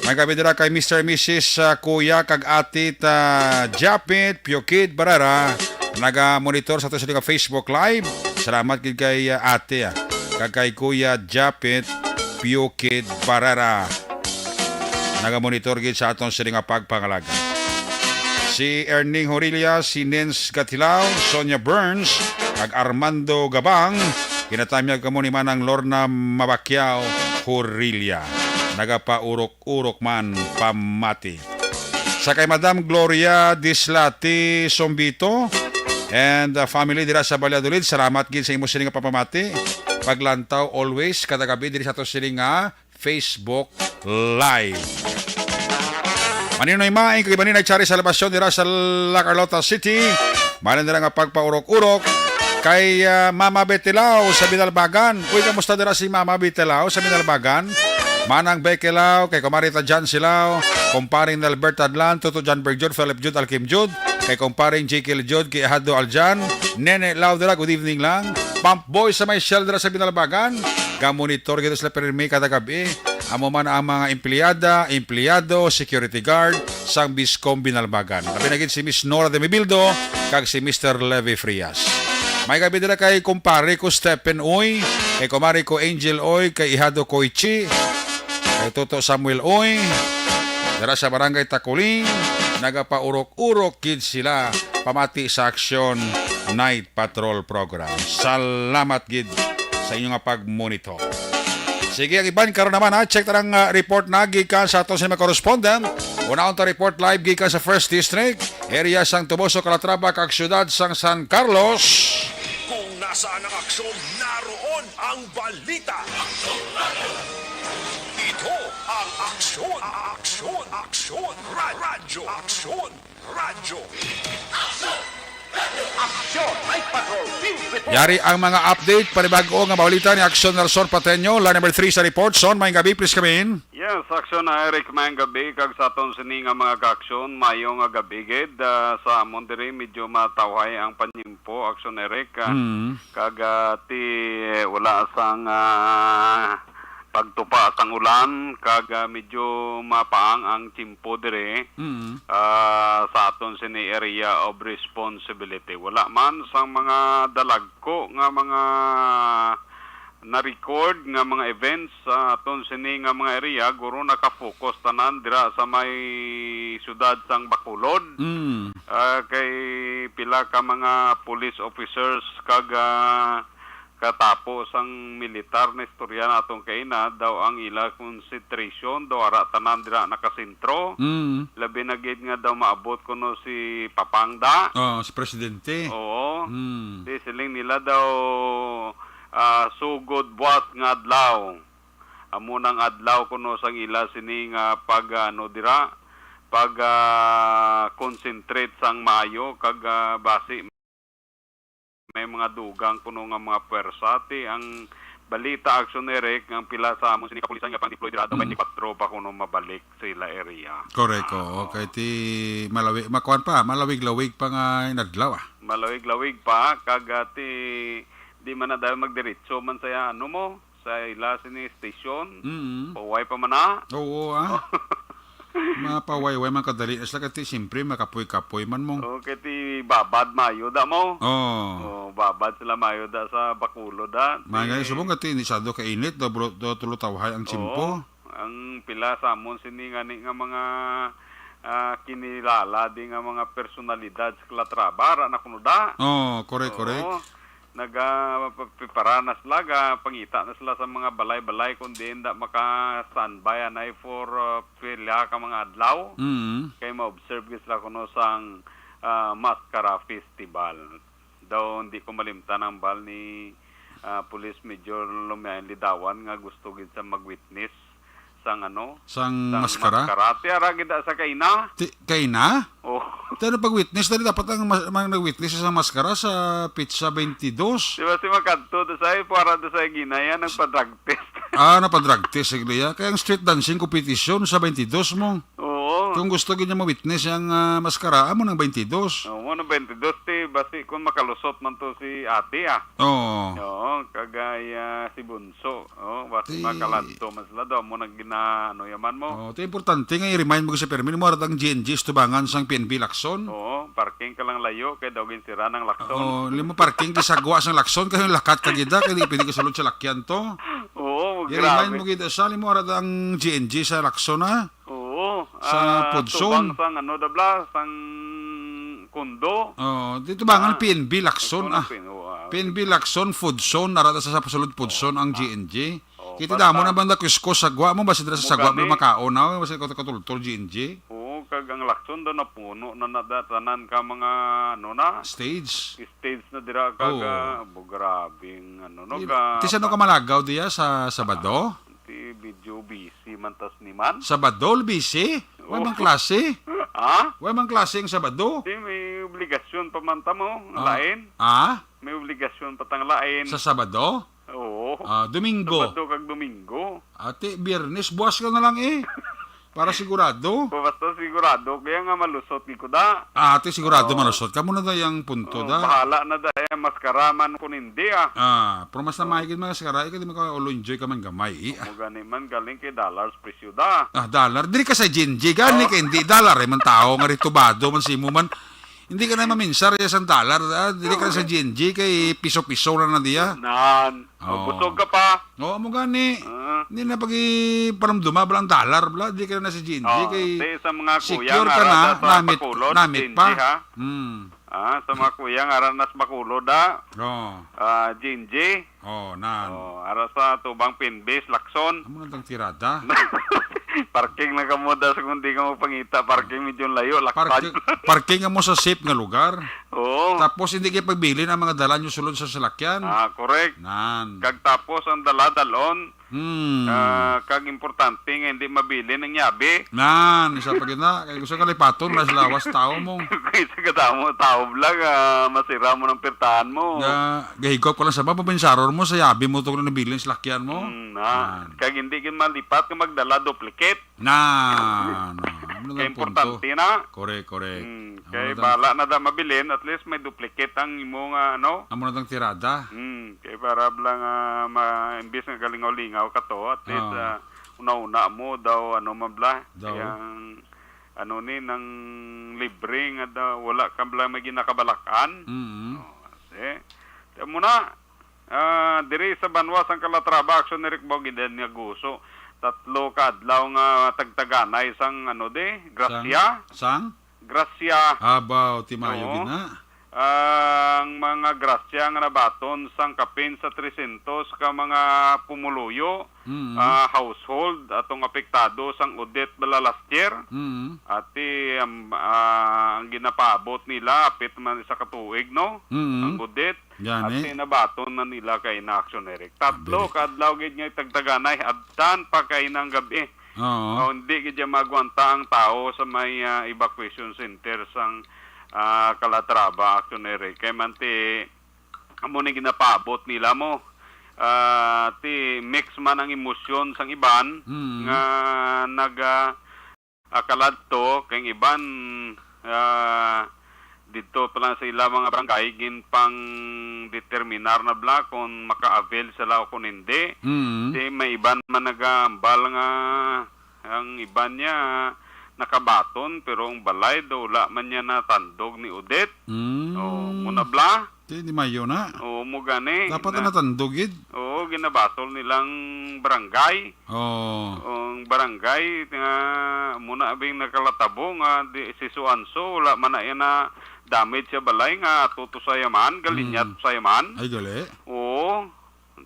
May gabi dira kay Mister Missus, ah, Kuya kag Ate ta Japit Piokid Barrera, naga-monitor sa ato sini nga Facebook Live. Salamat gid kay, ah, Ate, ah, kag kay Kuya Japit Piokid Barrera. Naga-monitor gid sa aton sini nga pagpangalaga. Si Erning Horilla, si Nens Gatilao, Sonia Burns, kag Armando Gabang, ginatamyag kamo ni Manang Lorna Mabakyao Horilla. Nagapaurok-urok man pamati. Sa kay Madam Gloria Dislati Sombito and, uh, family dira sa Valladolid, salamat gid sa imo sini nga papamati. Paglantaw always kada gabi diri sa ato sini nga Facebook Live. Maninoy Maing kag Ibaninay Chari Salvacion dira sa La Carlota City. Manan dira nga pagpaurok-urok kay, ah, Mama Betelao sa Binalbagan. Uy, kamusta dira si Mama Betelao sa Binalbagan? Manang Bekelao, kay Kumari ta Jan Silao, Kumparing Nelbert Adlan, Toto Jan Berjud, Philip Jud, Alkim Jud, kay Kumparing Jekyll Jud, kay Ahado Aljan, Nene Lao dira, good evening lang. Pump Boy sa may Shell dira sa Binalbagan. Ga-monitor gid sila pirmi kada gabi. Amo man ang mga empleyada, empleyado, security guard sang Biscom Binalbagan. Labi na gid si Miss Nora de Mibildo kag si Mister Levy Frias. May gabi dira kay kumpare ko Stephen Uy, kay kumare ko Angel Uy, kay Ihado Koichi, kay Toto Samuel Uy, dira sa Barangay Takuling, nagapaurok-urok gid sila pamati sa Aksyon Night Patrol Program. Salamat gid sa inyo nga pagmonitor. Sige, ang iban karon naman, ha, check ta ang, ah, report na gikan sa aton sa mga correspondent. Unaon ta report live gikan sa First District, area sang Toboso, Calatrava, kag siyudad sang San Carlos. Kung nasaan ang aksyon, naroon ang balita. Ito ang Aksyon, Aksyon, Aksyon, Ra- Radyo, Aksyon, Radyo. Aksyon! Aksyon! Night Patrol Field Report! Yari ang mga update, panibag-o nga balita ni Aksyon Nelson Pateño, line number three sa report. Son, maayong gabi, please come in. Yes, Aksyon Eric, maayong gabi, kag sa aton sini nga mga kaaksyon, mayo nga gabi gid, ah, sa amon diri, medyo matawhay ang panyimpo, Aksyon Eric, ah, Mm. kag, ah, ti, wala sang, ah, pagtupa sang ulan, kag, ah, medyo mapaang ang tiyempo diri, Mm. ah, sa aton sini area of responsibility. Wala man sang mga dalagko nga mga na-record nga mga events sa aton sini nga mga area, guro nakafocus tanan dira sa may siyudad sang Bacolod. Mm. Ah, kay pila ka mga police officers kag, ah, katapo sang militar na istorya naton kaina, daw ang ila concentration daw ara tanan dira nakasentro. Mm. Labi na gid nga daw maabot kuno si Papangda. Oh, si presidente. Oo. Mm. Di siling nila daw, ah, sugod buwas nga adlaw. Amo nang adlaw kuno sang ila sini nga pag, ano, dira, pag, ah, concentrate sang maayo kag, ah, basi may mga dugang kuno nga mga puwersa. Ti ang balita, Aksyon Eric, nga ang pila sa amo sini kapulisan nga pang-deploy dira daw Mm. twenty-four pa kuno mabalik sa ila area. Correct, Ah, oo. oo. Kay ti malawig, makuan pa, malawig-lawig pa nga inadlaw, ah. Malawig-lawig pa, kag, ah, ti di man na daw magdiretso man sa, ano mo, sa ila sini station. Mm. Pahuway pa man na. Oo, ah. Mapawayway man kadali na sila, kay ti siyempre makapoy-kapoy man mo. Okay, ti babad maayo da mo. Oh. Oh, babad sila maayo da sa Bacolod da. Mga Ti- nga subong kay ti hindi sado kainit, do, bro, do, tulo tawhay ang tiyempo. Oo. Ang pila sa amon sini ngani nga mga, ah, kinilala di nga mga personalidad sa Calatrava, ara na kuno da. Oh, correct, Oo. correct. Naga-, pa-, prepara na sila, ga-, pangita na sila sa mga balay-balay kung diin da maka-standby anay for, uh, pila ka mga adlaw. Mm. Kay ma-observe gid sila kuno sang, ah, Mascara Festival. Daw hindi ko malimtan ang bal ni, ah, Police Major Lumiain Lidawan nga gusto gid sa mag-witness sang ano, Sang sang maskara? maskara. Ti ara gid sa kaina. Ti, kaina? Oh. Ti ano pag-witness? Dali dapat ang mas-, mang nag-witness sa maskara sa petsa twenty-two. Di ba si Makanto, do sa, para do sa ginaya, nagpa-drug test. Ah, napa-drug test, siguro ya. Kaya ang street dancing competition sa twenty-two mo. Oo. Oo. Kung gusto gid niya ma-witness ang, ah, maskara, amo nang twenty-two. Oo, mo nang twenty-two, ti, basi kung makalusot man to si ate, ah. Oo. Oo, kagay, ah, si Bunso. Oo, basi Ti- makaladto man sila daw. Mo nang gina-, ano yaman mo. Oo, ti importante nga i-remind mo sa permi, mo arat ang G N G sa tubangan sang P N B Lacson. Oo, parking ka lang layo, kay daw ginsira ng Lacson. Oo, limo parking, gisagwa sang Lacson, kay lakat ka gid, kay di pwede ka sulod sa lakyan to. Oo, I-remind grabe. Mo gid, sa limo arat ang G N G sa Lacson, ha? Oo, Sa ah, Pudson. Tubang sang ano, dabla, sang Kundo. Oh, dito ba nga Ah, P N B Lacson, ikaw na, ah. Pin-, oh, ah, P N B Lacson, Pudson, narata sa, sa sulod Pudson ang Oh, ah. G N G. Oh, Kita basta damo na banda kusko sagwa mo, basi dira sa Mo sagwa gani. Mo makaon na, basi ko katultol G N G. Oo, kag ang Lacson daw napuno na nada tanan ka mga, ano na, Stage. Stage na dira kag, Oh. Ah, bo, grabing, ano, no, Ti-, ga-, ti saan ka malagaw diya sa Sabado? Ti medyo busy man tas ni man. Sabado, busy? Way Oh. mang klase? Ha? Way mang klase ang Sabado? Di, may obligasyon pa man ta mo, Ah. Lain. Ah? May obligasyon pa tang lain. Sa Sabado? Oo. Ah, Domingo. Sabado kag Domingo. Ate, Biyernes, buwas ka na lang eh. Para sigurado. O, basta sigurado. Kaya nga malusot gid ko da. Ah, ate, sigurado Oo. malusot. Kamo na da yung punto Oh, da. Bahala na da yung maskara man kung hindi, ah. Ah, pero mas na Oh. mahigit mga maskara, ikaw di makaulo enjoy ka man gamay, eh. Ah. Mo gani man, galing kay dollars presyo da. Ah, dollar. Diri ka sa G N G, gani Oh. kay hindi dollar, eh, man tao nga ritubado man simo man. Hindi ka na maminsar ya sang dollar, ah. Diri ka sa G N G kay piso-piso na na diya. Nan. Oh. Busog ka pa. Oo, amo gani. Ah. Hindi na pag-iparamduma, bala ang dollar, bala. Di ka na sa G N G, Oh, kay di sa mga kuya secure nga ka ara na, da sa namit, Bacolod, namit G N G, pa. Ha? Hmm. Ah, sa mga kuya nga ara nas Bacolod, da. Oh. Ah, G N G. Oh, nan. Oh, ara sa tubang Pinbis, Lacson. Amo na tang tirada. Parking na kamo da sa kung di ka magpangita. Parking medyo layo, lakpan. Parking, parking amo sa safe nga lugar. Oo. Tapos hindi kayo pagbilin ang mga dala nyo sulod sa salakyan. Ah, correct. Nan. Kag tapos ang dala dalon, Hmm. ah, kag importante nga hindi mabilin ang yabi. Nan, isa pa gid na. Kay gusto ka lipaton, mas lawas tao mo. Kay sa kadamo tao vlog, ah, masira mo ng pirtahan mo. Nga, gahigop ka lang sa ba, papinsaror mo, sa yabi mo to kung nabilin sa lakyan mo. Hmm, na. Nan. Kag hindi gid malipat nga magdala duplicate. Na, na. Ano Kay lang punto? Importante na. Correct, correct. Hmm, Amo kay na tang bala na da mabilin, at least may duplicate ang imo nga, ano? Amo na tang tirada. Hmm, kay para bala nga ma-, imbis nga galingaw-lingaw ka to, at least, Ah. ah, una-una mo daw, ano man bala, Daw. kay ang, ano ni, nang libre nga daw, wala ka bala may ginakabalakan. Mm. Oh, see? Kaya mo na, Ah, diri sa banwa sang Calatrava, Action ni Rick Bog, gid nga guso. Tatlo ka adlaw nga tagtaganay sang, ano, di, grasya. Sang? Sang? Grasya. Abaw, ti mayo Oo. gid na. Ang mga grasya nga nabaton sang kapin sa trescientos ka mga pumuluyo, Mm. ah, household atong apektado sang Odette bala last year. Mm. Ati, am-, ah, ang ginapaabot nila, apit man sa katuig, no? Mm. Ang Odette. Gani. At sinabaton na nila kay na Action Eric. Tatlo Very ka adlaw gid nga tagtaganay, abtan pa kay nang gabi. Oo. O, hindi gid siya magwanta ang tao sa may, ah, evacuation center sang, ah, Calatrava, Action Eric. Kay man ti, amo ni ginapaabot nila mo. Ah, ti mix man ang emosyon sang iban Mm. nga nag, ah, ah, kaladto, kay ang iban, ah, didto pa lang sa ila mga barangay, ginpangdeterminar na bala kung maka-avail sila o kung hindi. Mm. Di may iban man nagahambal nga ang iban niya nakabaton, pero ang balay daw wala man niya natandog ni Odette. Mm. Oh, muna bala. Di, di mayo na. Oo, mo gani. Dapat na natandog gid. Oo, ginabaton nilang barangay. Oo. Ang barangay nga muna bing nakalatabo nga di, si Suanso, wala man na iya na damage sa balay nga ato to sa yaman, galinya Mm. to sa yaman. Ay, gali. Oo.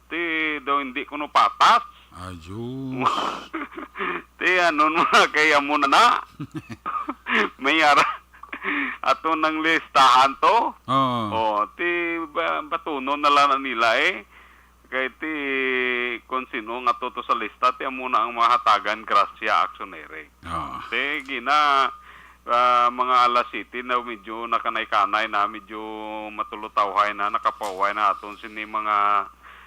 Ti daw hindi kuno patas. Ayo. Ti ano na kay amo na na. May ara ato nang listahan to. Oo. Oh, ti ba, batunon na lang na nila eh. Kay ti kung sino nga to, to sa lista, ti amo na ang mahatagan grasya, Action Eric. Oo. Ti gina, ah, mga alas siyete na medyo nakanay-kanay na, medyo matulutawhay na, nakapauhay na aton sini mga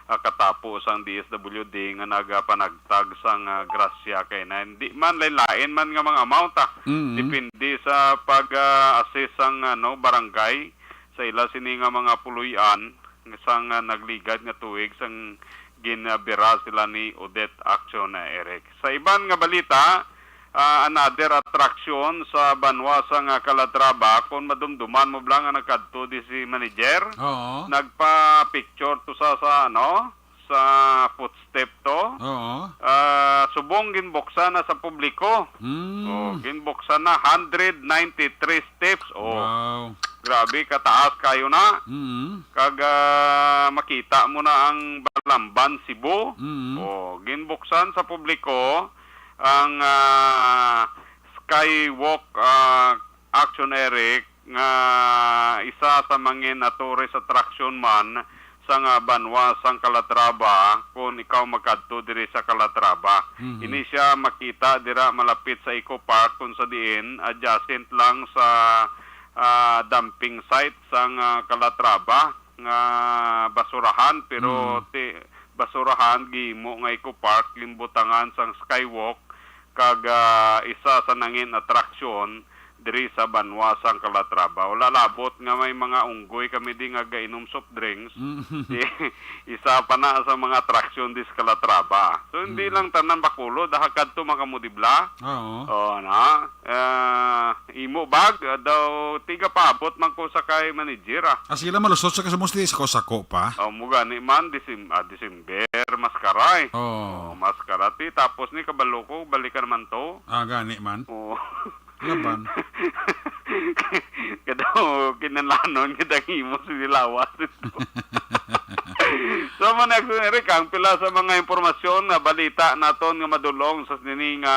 ah, katapo sang D S W D nga nagapanagtag sang, ah, grasya kay na hindi man lain-lain man nga mga amount, ah. Mm. Depende sa pag-assist sang, ano, barangay sa ila sini nga mga puloy-an sang, ah, nagligad nga tuig sang ginabira sila ni Odette Action, ah, Eric. Sa iban nga balita, ah, another attraction sa banwa sang, ah, Calatrava, kung madumduman mo bala nga nagkadto di si manager, Oo. nagpa-picture to sa, sa, ano, sa footstep to. Oo. Ah, subong ginbuksan na sa publiko. Mm. Oh, ginbuksan na hundred ninety-three steps. Oh, Wow. grabe, kataas kayo na. Mm. Kag, ah, makita mo na ang Balamban, Cebu. Mm. Oh, ginbuksan sa publiko ang, ah, Skywalk, ah, Action, Eric, nga isa sa mangin, ah, tourist attraction man sang, ah, banwa sang Calatrava, kung ikaw magkadto diri sa Calatrava. Mhm. Ini siya makita dira malapit sa Eco Park, kung sa diin adjacent lang sa, ah, dumping site sang, ah, Calatrava nga basurahan, pero Mm. ti-, basurahan gihimo nga Eco Park, ginbutangan sang skywalk, kag, ah, isa sa nangin attraction diri sa banwa sang Calatrava. Wala labot nga may mga unggoy kami di nga gainom soft drinks. Mm. Di, isa pa na sa mga attraction dis Calatrava. So, hindi Mm. lang tanan Bacolod, ha, kadto man kamo dibla. Oo. Oo, na. Ah, imo bag, ah, daw tiga paabot man ko sa kay manager, ah. Ah, sila malusot sa kasamos di sako-sako pa. Oh, mo gani man, Decem-, ah, December, maskara, eh. Oo. Oh, maskara, ti. Tapos ni kabalo ko, balikan man to. Ah, gani man. Oo. Laban. Kada mo, kinalanon, kada himo, sinilawas. So, man, Eric, ang pila sa mga impormasyon nga balita naton nga madulong sa sini nga,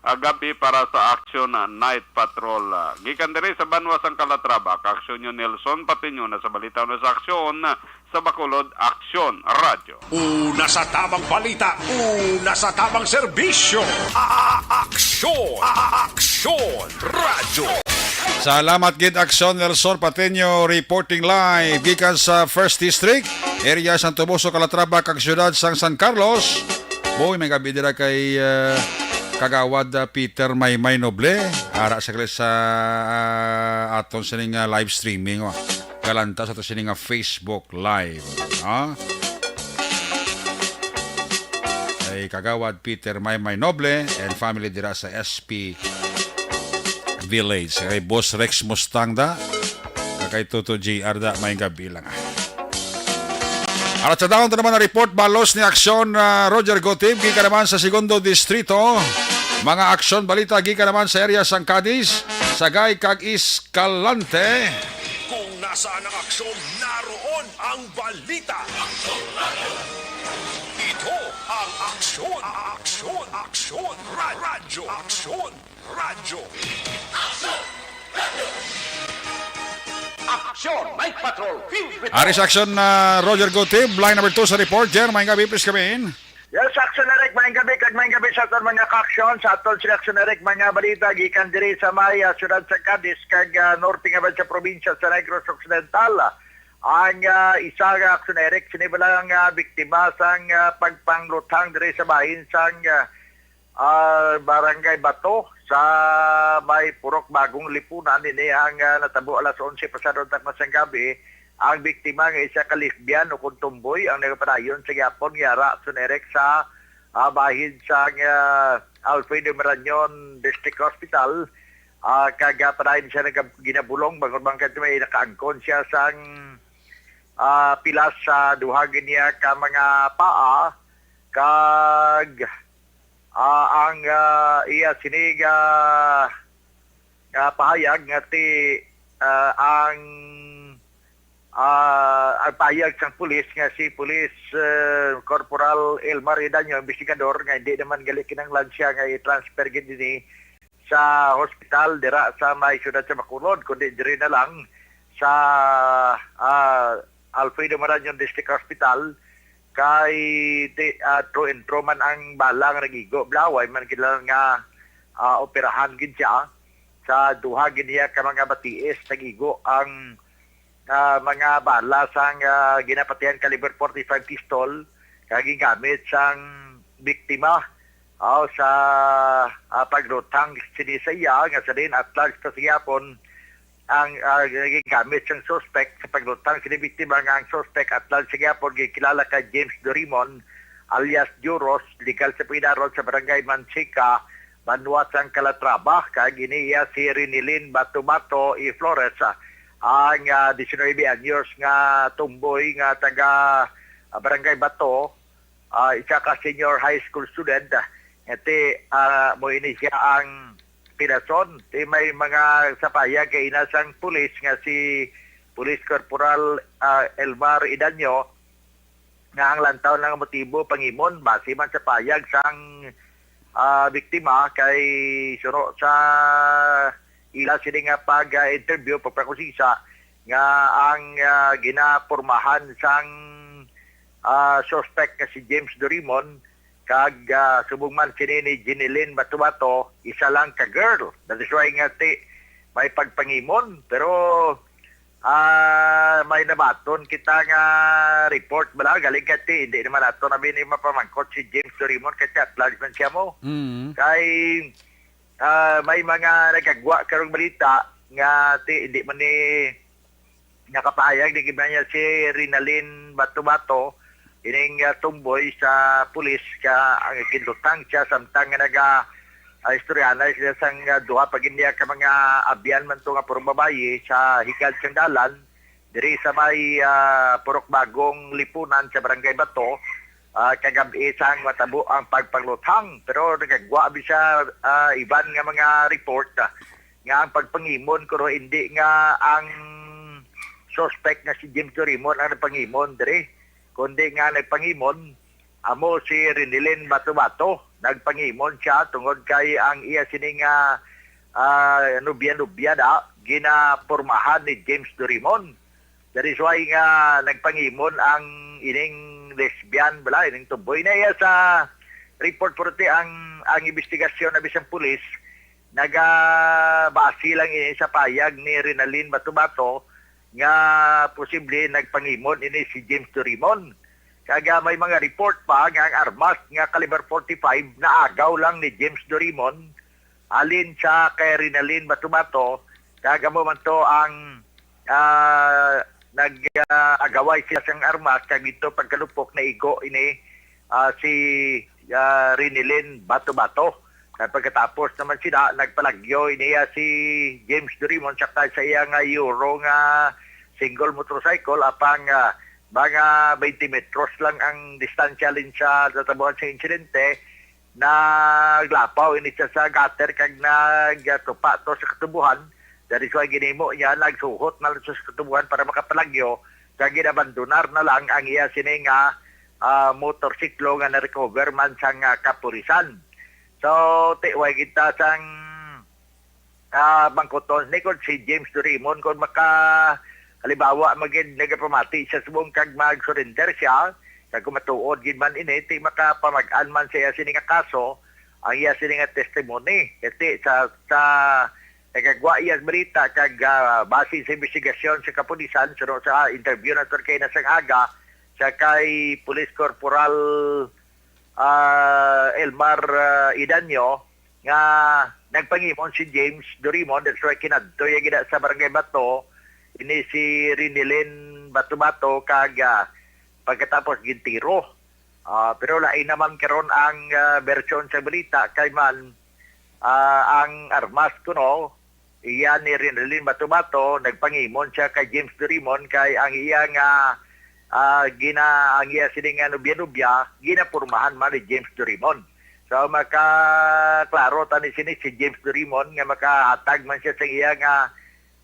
ah, gabi para sa Action, ah, Night Patrol. Ah, gikan diri sa banwa sang Calatrava, ka-aksyon nyo Nelson Patiño na sa balita na sa Aksyon, ah, sa Bacolod, Aksyon Radyo. Una sa tamang balita, una sa tamang serbisyo. A-, a-, Aksyon, A-, a-, Aksyon Radyo. Salamat gid, Aksyon Nelson Patiño, reporting live gikan sa First District, area sang Toboso, Calatrava, kag siyudad sang San Carlos. Boy, may gabi dira kay, ah, Kagawad, ah, Peter Maymay Noble. Ara sa, sa, ah, aton sining, ah, live streaming, oh. Galanta sa to sining, ah, Facebook Live, no? Kay Kagawad Peter Maymay Noble and family dira sa S P Village. Kay Boss Rex Mustang da, kag kay Toto J R da, may gabi lang, ah. Arat sa dayon, ito naman ang report, balos ni Aksyon, ah, Roger Gotib, gikan naman sa Segundo Distrito. Mga aksyon, balita, gikan naman sa area sang Cadiz, Sagay, kag Escalante. Kung nasaan ang aksyon, naroon ang balita. Ito ang Aksyon, Aksyon, Aksyon, Ra-, Radyo, Aksyon. Radyo. Action, Night Patrol, filled with Ari sa aksyon na Roger Gutib, line number two sa report. Jer, maayong gabi, please come in. Yes, Action Eric, maayong gabi, kag maayong gabi sa aton mga ka-aksyon, sa aton si Action Eric, mga balita gikan diri sa may, ah, siyudad sa Cadiz, kag, ah, norte nga ba sa probinsya sa Negros Occidental. Ang, ah, isa nga Action Eric, sini bala nga biktima sang, ah, pagpangluthang diri sa bahin sang, ah, ah, Barangay Bato sa may Purok Bagong Lipunan. Ini ang, ah, natabo alas onse pasado takna sang gabi. Ang biktima nga isa ka lesbian o kon tomboy ang nagapadayon sa gihapon nga ara, Action Eric, sa, ah, bahin sang, ah, Alfredo Marañon District Hospital. Ah, kag, ah, padayon siya nagab-, ginabulong bangod man kadto may nakaangkon siya sang, ah, pilas sa duha gid niya ka mga paa, kag Ah, ang, ah, iya sini nga, nga pahayag nga ti, ah, ang, ah, ang pahayag sang pulis nga si Police, eh, Corporal Elmar Idaño, investigador, nga hindi naman gali kinahanglan siya nga i-transfer gid dinhi sa hospital dira sa may siyudad sa Bacolod, kundi diri na lang sa, ah, Alfredo Marañon District Hospital. Kay di, ah, true and true man ang bala nga nag-igo, bala, way man kinahanglan nga, ah, operahan gid siya. Sa duha gid niya ka mga batiis nag-igo ang, ah, mga bala sang, ah, ginapatihan caliber forty-five pistol nga gingamit sang biktima, aw, sa, ah, pagluthang sini sa iya, nga sa diin at large pa sa gihapon ang, ah, gingamit sang suspect sa pagluthang sini biktima, nga ang suspect at large sa gihapon gikilala kay James Dorimon alias Juros, legal sa paginaron sa Barangay Mansica, banwa sang Calatrava, kag ini iya si Rinilin Bato-Bato y Flores, ah, ang, ah, diecinuebe anyos nga tomboy nga taga, ah, Barangay Bato, ah, isa ka senior high school student, ah, nga ti, ah, mo ini siya ang pinason. Ti may mga sa pahayag kay ina sang pulis nga si Police Corporal, ah, Elmar Idanyo, nga ang lantaw nga motibo pangimon base man sa pahayag sang, ah, biktima kay suno sa ila sini nga pag-interview, pagpakusisa nga ang, ah, ginapormahan sang, ah, suspect nga si James Dorimon kag, ah, subong man sini ni Jeneline Bato-Bato, isa lang ka girl. That is why nga ti may pagpangimon, pero, ah, may nabaton kita nga report bala, galing kay ti hindi naman nato na bini mapamangkot si James Dorimon kay ti at large man siya mo. Mm. Kay, ah, may mga nagagwa karong balita nga ti hindi man ni nakapahayag ni gid niya si Rinalin Bato-Bato, ining, ah, tomboy sa pulis ka ang ginlutang siya samtang nga naga, ah, istoryahanay sila sang, ah, duha pa gid niya ka mga abyan man to nga puro babayi sa higad sang dalan diri sa may, ah, Purok Bagong Lipunan sa Barangay Bato, ah, kagab-i sang matabo ang pagpangluthang. Pero nagagwa bi sa, ah, iban nga mga report, ah, nga ang pagpangimon kuno hindi nga ang suspect nga si James Dorimon ang nagpangimon diri, kundi nga nagpangimon amo si Rinilin Bato-Bato. Nagpangimon siya tungod kay ang iya sini nga, ah, nobya-nobya da ginapormahan ni James Dorimon. That is why nga nagpangimon ang ining lesbian bala, ining tomboy. Na iya sa report, pero ti ang, ang investigasyon na bisang pulis nagabase lang ini sa payag ni Rinalin Bato-Bato nga posible nagpangimon ini si James Dorimon. Kag, ah, may mga report pa nga ang armas nga caliber forty-five naagaw lang ni James Dorimon halin sa kay Rinalin Bato-Bato, kag amo man to ang, ah, nag, ah, agaway sila sang armas, kag dito pagkalupok naigo ini, ah, si, ah, Rinilin Bato-Bato. Kag pagkatapos naman sila, nagpalagyo iniya si James Dorimon sa, sa iya nga Euro nga single motorcycle, apang, ah, mga twenty metros lang ang distansya halin sa natabuan sa insidente. Naglapaw ini siya sa gutter kag nagtupa to sa katubuhan. That is why ginhimo niya, nagsuhot na lang siya sa katubuhan para makapalagyo, kag ginabandonar na lang ang iya sini nga, ah, motorsiklo nga na-recover man sang, ah, kapulisan. So, ti, way kita sang, ah, bangkuton ni kon si James Dorimon kon maka, halimbawa, magid nagapamati siya subong kag mag-surrender siya, kag kung matuod gid man ini, ti makapamag-an man sa iya sini nga kaso ang iya sini nga testimony. Kasi sa, sa nagagwa iya balita kag, ah, base sa investigasyon sa kapulisan, suno sa interview na kay nasang aga sa kay Police Corporal, ah, Elmar, ah, Idanyo, nga nagpangimon si James Dorimon, that's why kinadto iya gid sa Barangay Bato, ini si Rinilin Bato-Bato, kag, ah, pagkatapos gintiro. Ah, pero lain naman karon ang, ah, bersyon sa balita, kay man, ah, ang armas kuno, iya ni Rinalin Bato-Bato, nagpangimon siya kay James Dorimon, kay ang iya nga, ah, gina, ang iya sini nga nobya-nobya, ginapormahan man ni James Dorimon. So, makaklaro ta ni sini si James Dorimon nga makahatag man siya sa iya nga,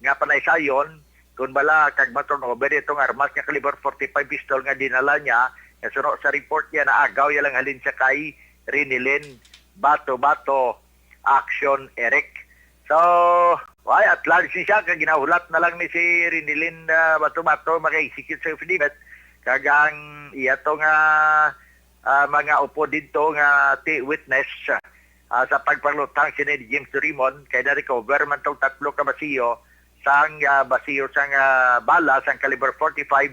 nga panaysayon, kun bala kag ma-turn over itong armas nga caliber forty-five pistol nga dinala niya, nga suno sa report niya, naagaw iya lang halin sa kay Rinilin Bato-Bato, Action Eric. So, why at large ni siya, kag ginahulat na lang ni si Rinilin, ah, Bato-Bato maka-execute sa affidavit, kag ang iya to nga, ah, mga upod dito nga ti witness, ah, sa pagpangluthang sini ni James Dorimon, kay na-recover man tong tatlo ka basiyo sang, ah, basiyo sang, ah, bala sang caliber forty-five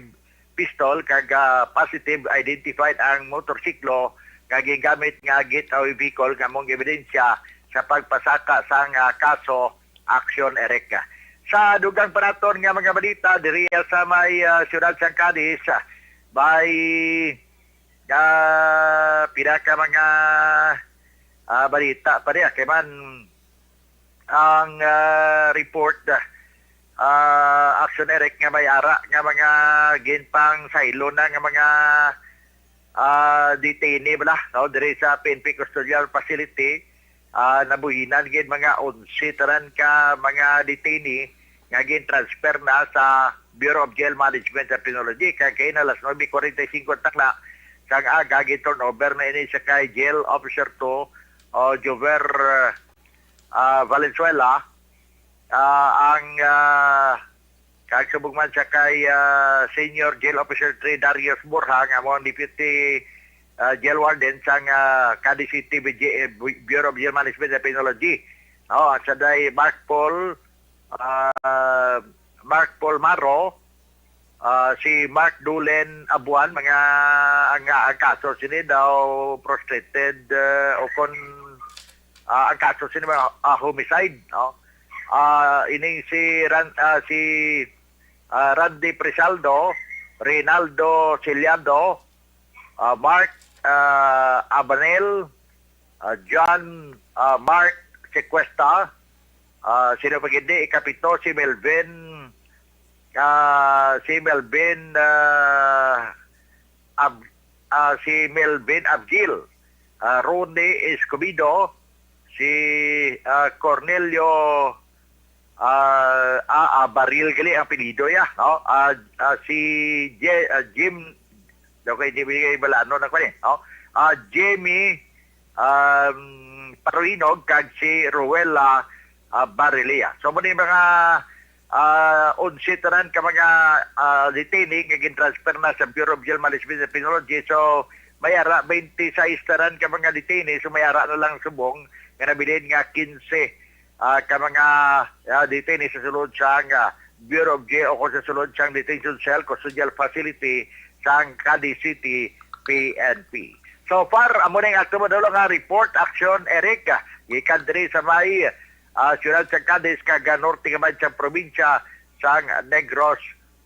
pistol kag, ah, positive identified ang motorsiklo nga gigamit nga getaway vehicle nga among ebidensya sa pagpasaka sang, ah, kaso, Aksyon Eric. Sa dugang pa naton nga mga balita diri sa may, ah, siyudad sang Cadiz, ah, may, ah, pila ka mga, ah, balita pa diya kay man ang, ah, report, ah, Aksyon Eric, nga may ara nga mga ginpang saylo na nga mga, ah, detainee bala, no, diri sa P N P custodial facility. Ah, nabuhinan gid mga onse tanan ka mga detainee nga gin-transfer na sa Bureau of Jail Management and Penology kag kay na alas nuebe forty y cinco takla sang aga gin-turnover na ini sa kay Jail Officer two o Jover, ah, Valenzuela, ah, ang, ah, kag subong man sa kay, ah, Senior Jail Officer three Darius Borja nga amo ang Deputy, ah, Jail Warden sang, ah, Cadiz City B J, eh, Bu-, Bureau of Jail Management and Penology. Oh, sa day Mark Paul, ah, Mark Paul Maro, ah, si Mark Dulen Abuan, mga ang, ang kaso sini daw frustrated, ah, o kon, ah, ang kaso sini mga, ah, homicide, no? Ah, ining si Ran-, ah, si, ah, Randy Presaldo, Reynaldo Ciliado, ah, Mark, ah, Abanel, ah, John, ah, Mark Secuesta, ah, sino pa gid ni? Ikapito, si Melvin, ah, si Melvin, ah, Ab-, ah, si Melvin Abgil, ah, Ronnie Escobedo, si, ah, Cornelio, ah, ah, ah, Baril gali ang apelyido ya, no? Ah, ah, si Je-, ah, Jim, daw kay hindi binigay bala, ano na ko ni, no? Ah, Jimmy, um, Paruinog kag si Ruel, ah, ah, Barilea. So, mao ni mga, ah, onse tanan ka mga, ah, detainee nga gin-transfer na sa Bureau of Jail Management and Penology. So, may ara twenty-six tanan ka mga detainee. So, may ara na lang subong nga nabilin nga quince, ah, ka mga, ah, detainee sa sulod sang, ah, Bureau of Jail o kung sa sulod sang detention cell, custodial facility sang Cadiz City P N P. So far, amo na yung ato madulong nga report, Aksyon Eric, ah, gikan diri sa may, ah, siyudad sa Cadiz, kag, ah, norte nga bahin sa probinsya sang Negros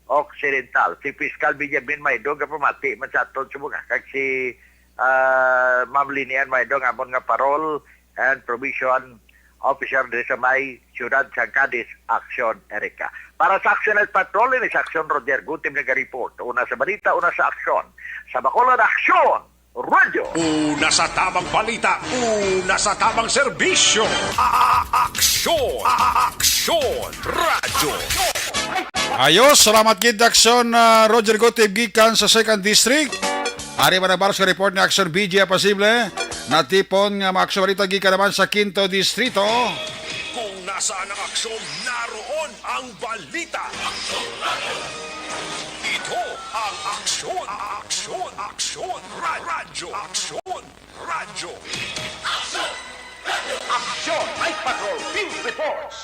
Occidental. Si Fiscal Benjamin Maidog nga pamati man sa aton subong, ah, kag si, ah, Ma'am Linian Maidog, amon nga parole and probation officer diri sa may siyudad sa Cadiz, Aksyon Erica. Para sa Aksyon Night Patrol, ini sa Aksyon Roger Gutim naga-report. Una sa balita, una sa aksyon. Sa Bacolod, Aksyon Radyo. Una sa tamang balita, una sa tamang serbisyo. A-, a-, aksyon, a-, a-, aksyon, radyo. Ayos, salamat gid, Aksyon, ah, Roger Gutib gikan sa Second District. Ari man ang balos nga report ni Aksyon B J Apasible. Natipon nga mga aksyon balita gikan naman sa Quinto Distrito. Kung nasaan ang aksyon, naroon ang balita. Ito ang aksyon, aksyon, aksyon, ra-, radyo, aksyon, radyo. Aksyon, Night Patrol, Field Reports.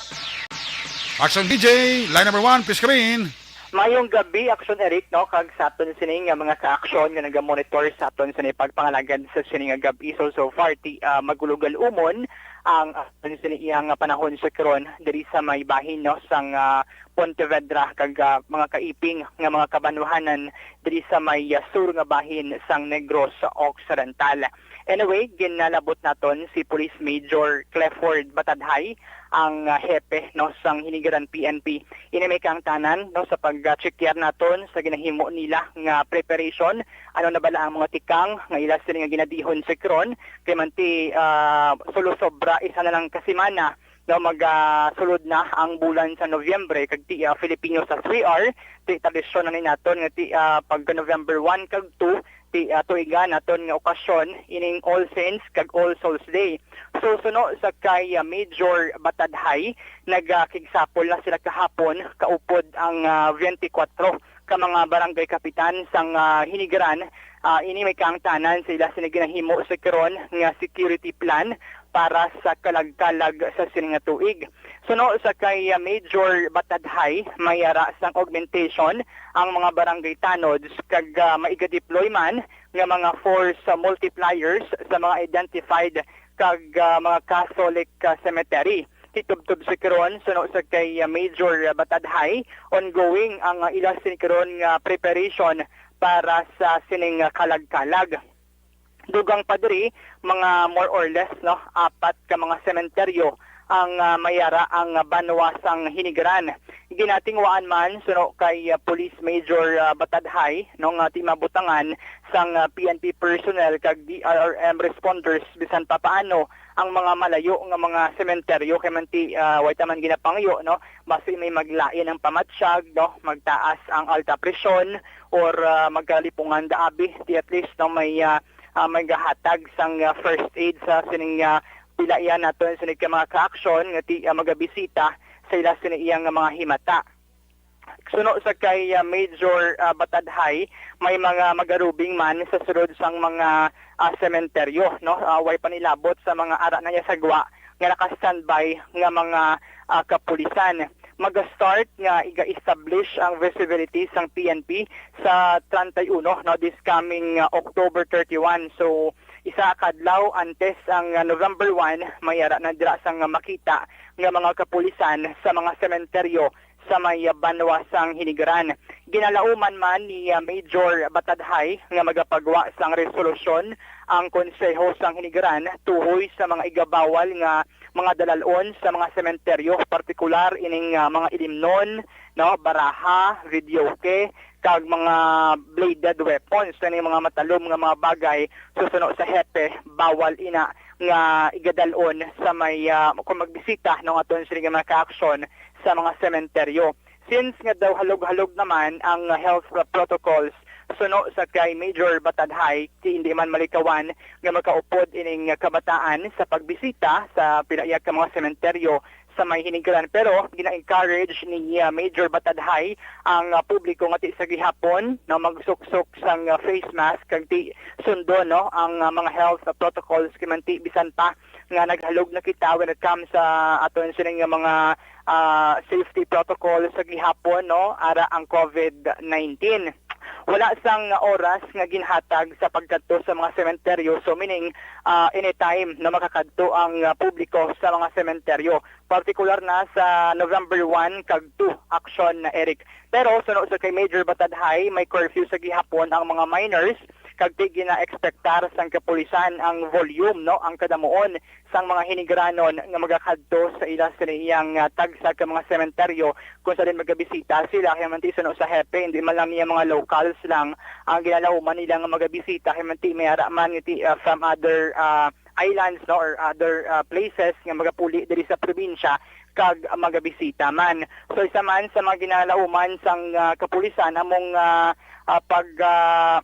Aksyon D J, line number one, please come in. Mayong gabi, Aksyon Eric, no, kag sa aton sini nga mga ka-aksyon nga nagamonitor sa aton sini pagpangalagad sa sini nga gabi. So, so far, ti, ah, magulugal umon ang aton sini iyang panahon sa karon diri sa may bahin, no, sang, ah, Pontevedra kag, ah, mga kaiping nga mga kabanwahanan diri sa may, ah, sur nga bahin sang Negros Occidental. Anyway, ginalabot naton si Police Major Clifford Batadhay, ang, ah, hepe, no, sang Hinigaran P N P. Ini may kaangtanan, no, sa pag-checkar naton sa ginahimo nila nga preparation, ano na bala ang mga tikang nga ila sini nga ginadihon sa karon, kay man ti, ah, sulo sobra isa na lang ka semana, no, magasulod na ang bulan sa Nobyembre, kag ti, ah, Filipino sa three R, ti tradisyon na ni naton nga ti, ah, pagka November one kag two, ti, ah, tuigan naton nga okasyon ining All Saints kag All Souls Day. So, suno sa kay, ah, Major Batadhay, nagakigsapol na sila kahapon, kaupod ang, ah, twenty-four ka mga barangay kapitan sang, ah, Hinigaran. Ah, ini may kaangtanan sa ila sini ginahimo sa karon nga security plan para sa kalagkalag sa sini nga tuig. Suno sa kay, ah, Major Batadhay, may ara sang augmentation ang mga barangay tanods kag, ah, maiga-deploy man nga mga force, ah, multipliers sa mga identified kag, ah, mga Catholic, ah, cemetery. Hitubtob sa karon, suno sa kay, ah, Major Batadhay, ongoing ang, ah, ila sini karon nga preparation para sa sining, ah, kalag-kalag. Dugang pa diri, mga more or less, no, apat ka mga sementeryo ang, ah, may ara ang banwa sang Hinigaran. Ginatingwaan man suno kay, ah, Police Major, ah, Batadhay, no, nga ti mabutangan sang, ah, P N P personnel kag D R R M responders bisan pa paano ang mga malayo nga mga sementeryo kay man ti, ah, way ta man ginapangyo, no, basi may maglain ang pamatyag, no, magtaas ang alta presyon or, ah, magkalipungan daabi, ti at least, no, may, ah, ah, magahatag sang, ah, first aid sa sining, ah, pila iya naton sini ka mga kaaksyon nga ti, ah, magabisita sa ila sini iya nga mga himata. Suno sa kay, ah, Major, ah, Batadhay, may mga magarubing man sa sulod sang mga, ah, sementeryo, no? Ah, way panilabot sa mga ara na niya sagwa nga naka-standby nga mga, ah, kapulisan. Maga-start nga iga-establish ang visibility sang P N P sa treinta y uno, no, this coming, uh, October thirty-one. So, isa ka adlaw antes ang, uh, November one, may ara na dira sang makita nga mga kapulisan sa mga sementeryo sa may, uh, banwa sang Hinigaran. Ginalauman man ni, uh, Major Batadhay nga magapagwa sang resolusyon ang Konseho sang Hinigaran tuhoy sa mga igabawal nga mga dalal-on sa mga sementeryo, partikular ining, ah, mga ilimnon, no, baraha, videoke, kag mga bladed weapons. Kani mga matalom nga mga bagay, susuno sa hepe, bawal ina nga igadal-on sa may, ah, kung magbisita, no, nga aton sila nga mga kaaksyon sa mga sementeryo. Since nga daw halog-halog naman ang health protocols, suno sa kay Major Batadhay, ti hindi man malikawan nga makaupod ining kabataan sa pagbisita sa pila iya ka mga sementeryo sa may Hinigaran. Pero gina-encourage ni, ah, Major Batadhay ang, ah, publiko nga ti sa gihapon, no, magsuksok sang, ah, face mask kag ti sundon, no, ang, ah, mga health protocols kay man ti bisan pa nga naghalog na kita when it comes sa aton sining nga mga, ah, safety protocol sa gihapon, no, ara ang COVID nineteen. Wala sang oras nga ginhatag sa pagkadto sa mga sementeryo, so meaning, ah, anytime na makakadto ang, ah, publiko sa mga sementeryo, partikular na sa November one kag two, aksyon na, Eric. Pero suno sa kay Major Batadhay, may curfew sa gihapon ang mga minors kag ti gina-ekspektar sang kapulisan ang volume, no, ang kadamuon sang mga Hinigranon nga magakadto sa ila sa iyang, ah, tagsa ka mga sementeryo kung sa din magabisita sila. Kaya man ti suno sa hepe, hindi man lang niya mga locals lang ang ginalauman nila nga magabisita. Kaya man ti may ara man nga ti, ah, from other, ah, islands, no, or other, ah, places nga magapuli diri sa probinsya kag magabisita man. So isa man sa mga ginalauman sang, ah, kapulisan among, ah, ah, pag, ah,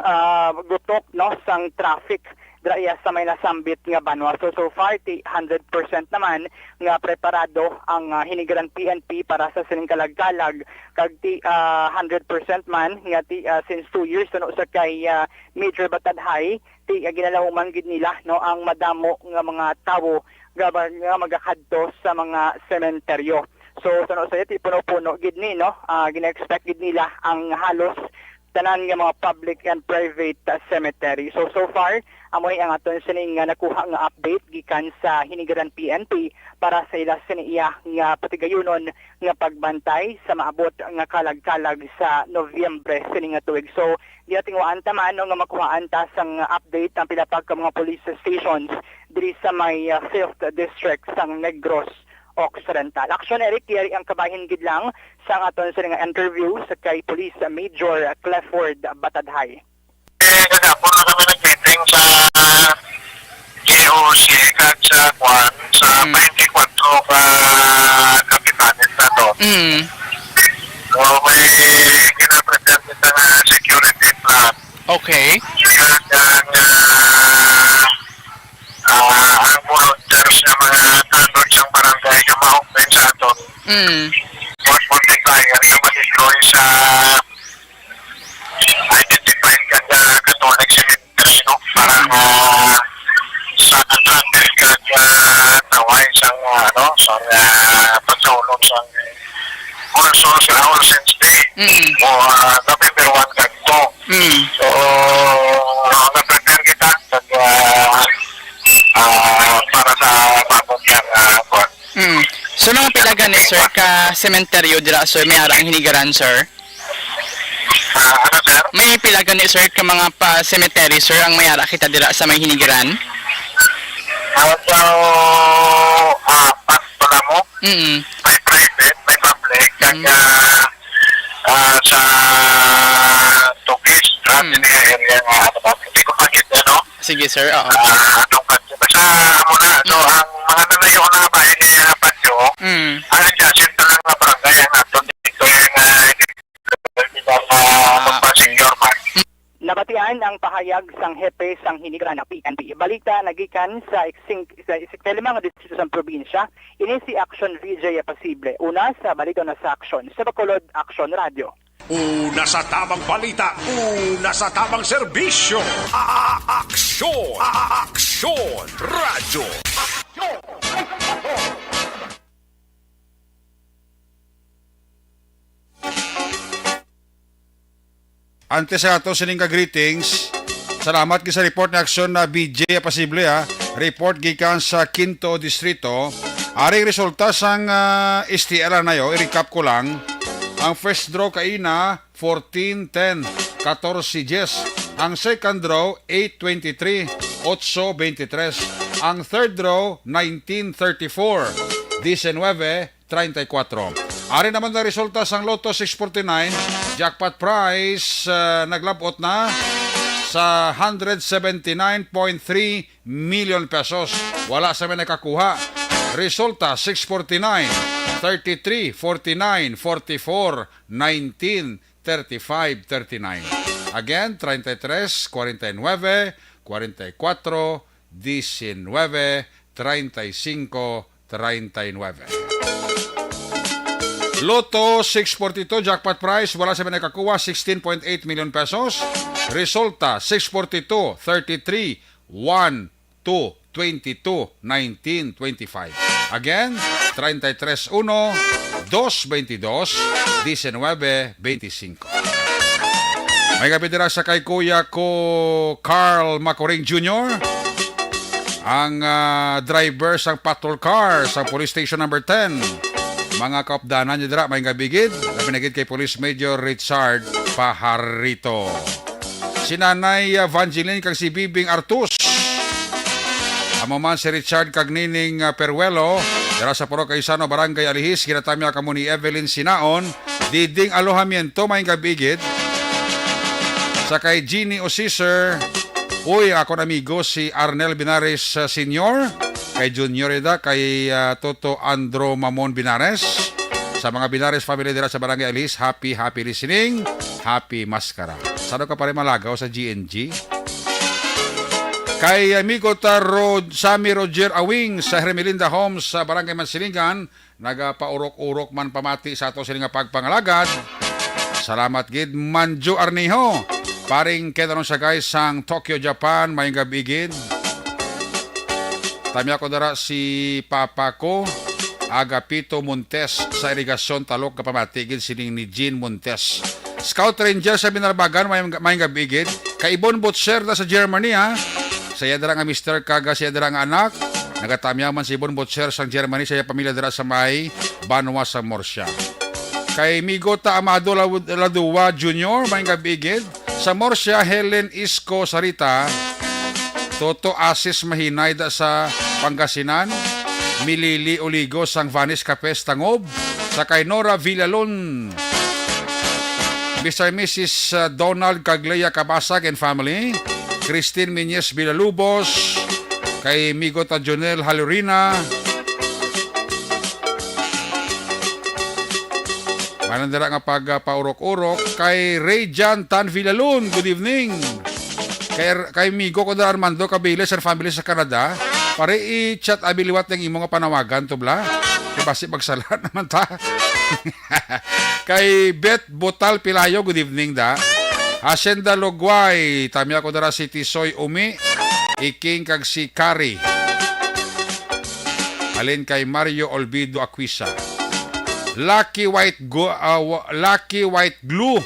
ah, gutok, no, sang traffic dira iya sa may nasambit nga banwa. So, so far, ti hundred percent naman nga preparado ang, ah, Hinigaran P N P para sa sining kalag-kalag. Kag ti, ah, hundred percent man nga ti, ah, since two years, suno sa kay, ah, Major Batadhay, ti, ah, ginalauman gid nila, no, ang madamo nga mga tawo nga, nga magakadto sa mga sementeryo. So, suno sa ti puno-puno gid ni, no, ah, gina-expect gid nila ang halos tanan nga mga public and private, ah, cemetery. So, so far, amo ni ang aton sining nga nakuha nga update gikan sa Hinigaran P N P para sa ila sini iya nga patigayunon nga pagbantay sa maabot nga kalag-kalag sa Nobyembre sini nga tuig. So, ginatingwaan ta man, no, nga makuhaan ta sang update ang pila pa ka mga police stations diri sa may, ah, fifth District sang Negros Occidental. Aksyon, Eric, yari ang kabahin gid lang sa aton sa nga interview sa kay Police Major Clifford Batadhay. Eh, kagapon na kami nag-meeting sa J O C kag sa kwan, sa Mm. twenty-four ka kapitanes na to. Mm. So, may ginapresent kita nga security plan. Okay. Kag ang, ah, ah, ang volunteers nga mga tanod sang barangay nga ma-open sa aton. Mm. Multiplier nga ma-deploy sa identified nga Catholic cemetery, no? Para nga sa traffic, Sir, ka sementeryo dira, sir, may ara ang Hinigaran, sir. Ah, ano, sir? May pila gani, sir, ka mga pa cemetery, sir, ang may ara kita dira sa may Hinigaran? Ah, so, ah, apat pala mo? Mm. May private, may public, kag, Mm. ah, ah, sa Tugis, ah, Mm. sini nga area nga, ano ba, hindi ko pagid, ano? Sige, sir, oo. Ah, atong patio. Basta, amo na, so, Mm. ang mga nalayo na nga bahay niya nga patio, Mm. ang adjacent na lang nga barangay ang aton dito, yung, ah, hindi na, ah, Ah, okay. Senior Mark. Nabatian ang pahayag sang hepe sang Hinigaran P N P. Balita nagikan sa iksing-, sa iksing lima nga distrito sang probinsya. Ini si Action V J Apasible. Una sa balita na sa Action, sa Bacolod, Action Radio. Una sa tamang balita, una sa tamang serbisyo. A-, a-, aksyon, a-, a-, aksyon, radyo. Antes sa ato sining ka greetings, salamat gid sa report ni Action na B J Apasible, ha. Report gikan sa Quinto Distrito. Aring resulta sang, ah, S T L na yo, i-recap ko lang. Ang first draw kaina, fourteen ten, catorce diez. Ang second draw, eight twenty-three, ocho veintitrés. Ang third draw, nineteen thirty-four, diecinueve treinta y cuatro. Ari naman ang resulta sang Lotto six forty-nine, jackpot prize, ah, naglabot na sa hundred seventy-nine point three million pesos. Wala sa may nakakuha. Resulta, six forty-nine, thirty-three, forty-nine, forty-four, nineteen, thirty-five, thirty-nine. Again, treinta y tres, cuarenta y nueve, cuarenta y cuatro, diecinueve, treinta y cinco, treinta y nueve. Lotto six forty-two jackpot prize, wala sa may nakakuha, sixteen point eight million pesos. Resulta, six forty-two, thirty-three, one, two, twenty-two, nineteen, twenty-five. Again, treinta y tres uno, dos veintidós, diecinueve veinticinco. May gabi dira sa kay Kuya ko Carl Macoring Junior, ang, ah, driver sang patrol car sa Police Station Number Ten. Mga kaupdanan niya dira, may gabi gid. Labi na gid kay Police Major Richard Pajarito. Si Nanay, ah, Vangeline kag si Bibing Artus. Amo man si Richard kag Nining, ah, Peruelo, dira sa Purok Aisano, Barangay Alihis, ginatamya kamo ni Evelyn Sinaon, Diding Alojamiento, may gabi gid. Sa kay Jeannie Osiser, uy, akon amigo si Arnel Binares, ah, Senior, kay Junior ida, kay, ah, Toto Andro Mamon Binares. Sa mga Binares family dira sa Barangay Alihis, happy, happy listening, happy maskara. Sano ka pare malagaw sa G N G? Kay amigo ta Rod, Sammy Roger Awing sa Hermelinda Homes sa Barangay Mansilingan, nagapaurok-urok man pamati sa ato sini nga pagpangalagad. Salamat gid, Manjo Arniho. Paring Kedaron Sagay sang Tokyo, Japan, may gabi gid. Tamya ko dara si papa ko, Agapito Montes, sa Irigasyon, Talok, kapamati gid sining ni Jean Montes. Scout Ranger sa Binarbagan, may, may gabi gid. Kay Ibon Butcher na sa Germany, ha. Sa iya dira nga mister kag sa iya dira nga anak. Nagatamyaw man si Ibon Butcher sang Germany sa iya pamilya dira sa may banwa sa Murcia. Kay Migo ta Amado Law-, Ladua Junior, may gabi gid. Sa Murcia, Helen Isko Sarita, Toto Asis Mahinay da sa Pangasinan, Milili Oligo sang Vanis Capes Tangob, sa kay Nora Villalon, Mister Missus, uh, Donald Caglea Cabasag and family, Christine Miñez Villalubos, kay Migo ta Jonel Halurina, Manang dira nga pag, ah, paurok-urok kay Ray Jan Tan Villalon. Good evening. Kay, kay amigo ko na Armando Cabiles and family sa Canada. Pare, i-chat abi liwat ang imo nga panawagan, tubla. Kay basi magsala naman ta. Kay Beth Botal Pilayo, good evening da. Hacienda Logway, tamya ko dara si Tisoy Umi, Iking kag si Kari. Halin kay Mario Olvido Aquisa. Lucky White Gu-, ah, wa-, Lucky White Glue.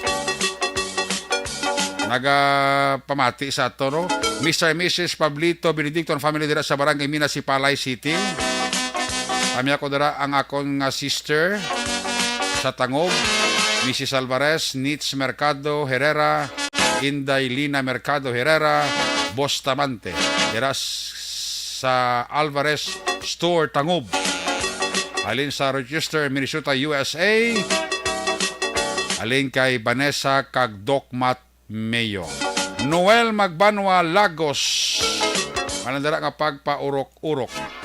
Nagapamati sa ato, no? Mister and Missus Pablito Benedicto and family dira sa Barangay Mina, Sipalay City. Kami ako dira ang akon nga sister sa Tangub, Missus Alvarez, Nits Mercado Herrera, Inday Lina Mercado Herrera, Bustamante, dira s-, sa Alvarez Store, Tangub. Halin sa Rochester, Minnesota, U S A. Halin kay Vanessa kag Doc Matt Mayo. Noel Magbanwa Lagos. Anang dira nga pagpaurok-urok.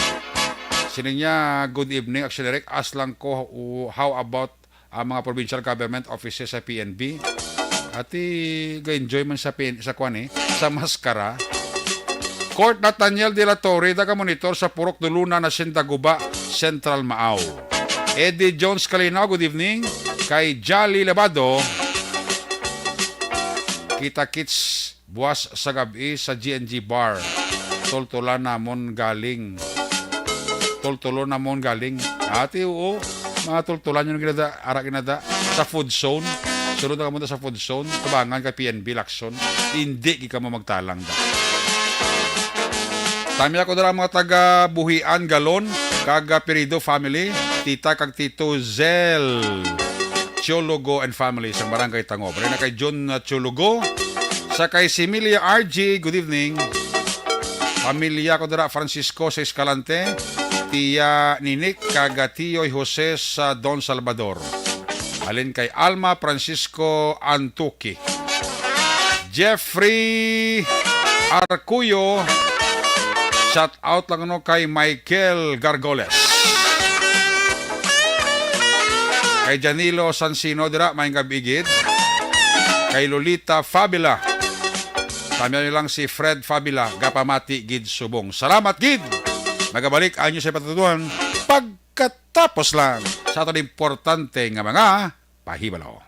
Siling niya, "Good evening, Action Eric. Ask lang ko, u-, how about ang mga provincial government offices sa P N B?" Ati, ga-enjoy man sa P N, sa kwan eh, sa maskara. Court Nathaniel de la Torre, taga-monitor sa Purok Duluna, Hacienda Guba, Central Maao. Eddie Jones Kalinaw, good evening. Kay Jolly Labado, kita-kits buwas sa gab-i sa G N G Bar. Tultulan namon galing. Tultulon namon galing. Ati, oo. Mga tultulan yung ginada, ara ginada. Sa food zone. Sunod na kamo sa food zone. Tabangan kay P N B Lacson. Hindi gid kamo magtalang da. Tami ako dala mga taga Buhian, Galon, kag, ah, Pirido family, tita kag tito Zel, Chologo and family sa Barangay Tangob. Rin na kay John, ah, Chologo, sa kay Similia R G, good evening. Pamilya ko dira, Francisco sa Escalante, Tia Ninik, kag, ah, Tiyoy Jose sa Don Salvador. Halin kay Alma Francisco Antuki. Jeffrey Arcuyo, shout out lang no kay Michael Gargoles. Kay Janilo Sansino dira, maayong gab-i gid. Kay Lolita Fabila. Tamiyaw niyo lang si Fred Fabila, gapamati gid subong. Salamat gid. Magabalik ang inyo sa patutuan pagkatapos lang sa aton importante nga mga pahibalo.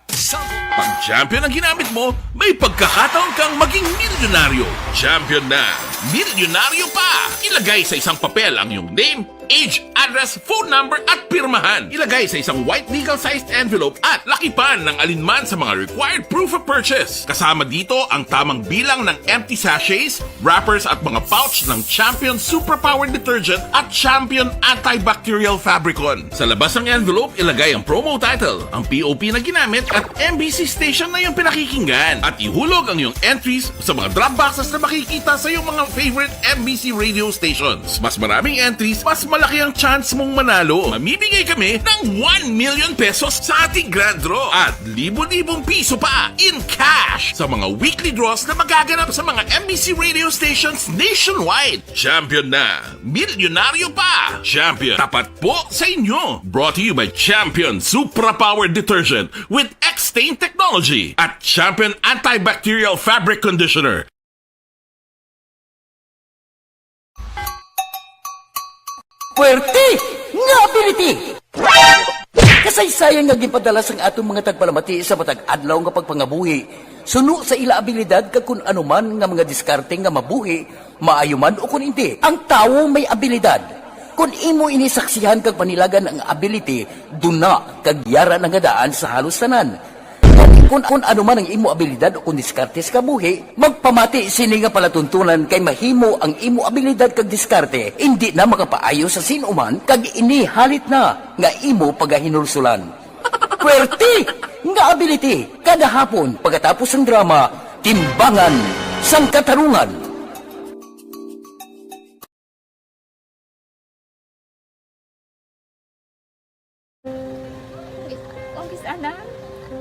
Pag champion ang ginamit mo, may pagkakataon kang maging milyonaryo. Champion na, milyonaryo pa! Ilagay sa isang papel ang iyong name, age, address, phone number, at pirmahan. Ilagay sa isang white legal-sized envelope at lakipan ng alinman sa mga required proof of purchase. Kasama dito ang tamang bilang ng empty sachets, wrappers at mga pouch ng Champion Superpower Detergent at Champion Antibacterial Fabricon. Sa labas ng envelope, ilagay ang promo title, ang P O P na ginamit at M B C station na iyong pinakikinggan. At ihulog ang iyong entries sa mga drop boxes na makikita sa iyong mga favorite M B C radio stations. Mas maraming entries, mas malaki ang chance mong manalo. Mamimigay kami ng one million pesos sa ating grand draw at libo-libong piso pa in cash sa mga weekly draws na magaganap sa mga M B C radio stations nationwide. Champion na! Milyonaryo pa! Champion, tapat po sa inyo! Brought to you by Champion Supra Power Detergent with X-Stain Technology at Champion Antibacterial Fabric Conditioner. Puwerte nga ability! Kasaysayan nga ginpadala sang aton mga tagpalamati sa matag adlaw nga pagpangabuhi, suno sa ila abilidad kag kun ano man nga mga diskarte nga mabuhi, maayo man o kun indi. Ang tawo may abilidad. Kun imo ini saksihan kag panilagan ang ability, duna kag yara na nga daan sa halos tanan. Kun, kun ano man ang imo abilidad o kun diskarte sa kabuhi, magpamati sini nga palatuntunan kay mahimo ang imo abilidad kag diskarte indi na makapaayo sa sin-o man kag ini halit na nga imo pagahinulsulan. Puwerte nga ability kada hapon pagkatapos sang drama, Timbangan sang Katarungan. Kung kis-, ana,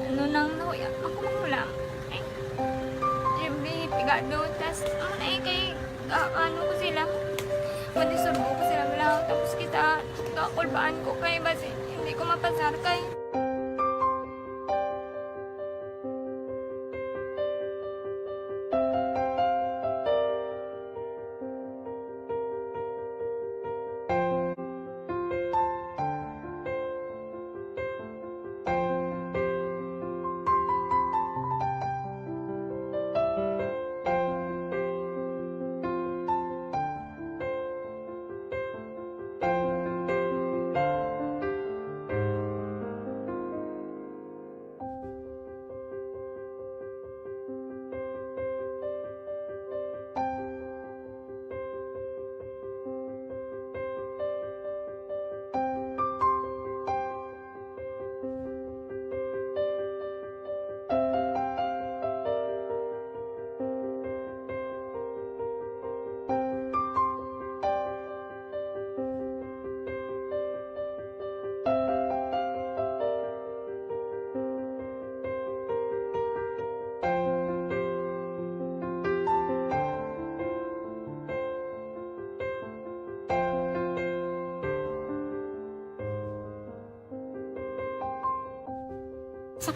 ano nang nahuya, ako makulang. Ay, Jimmy, pigado, tas, ano na eh, kay, ah, ano ko sila, madisurbo ko sila lang, tapos kita, kakulbaan ko kay, basi, hindi ko mapasar kay.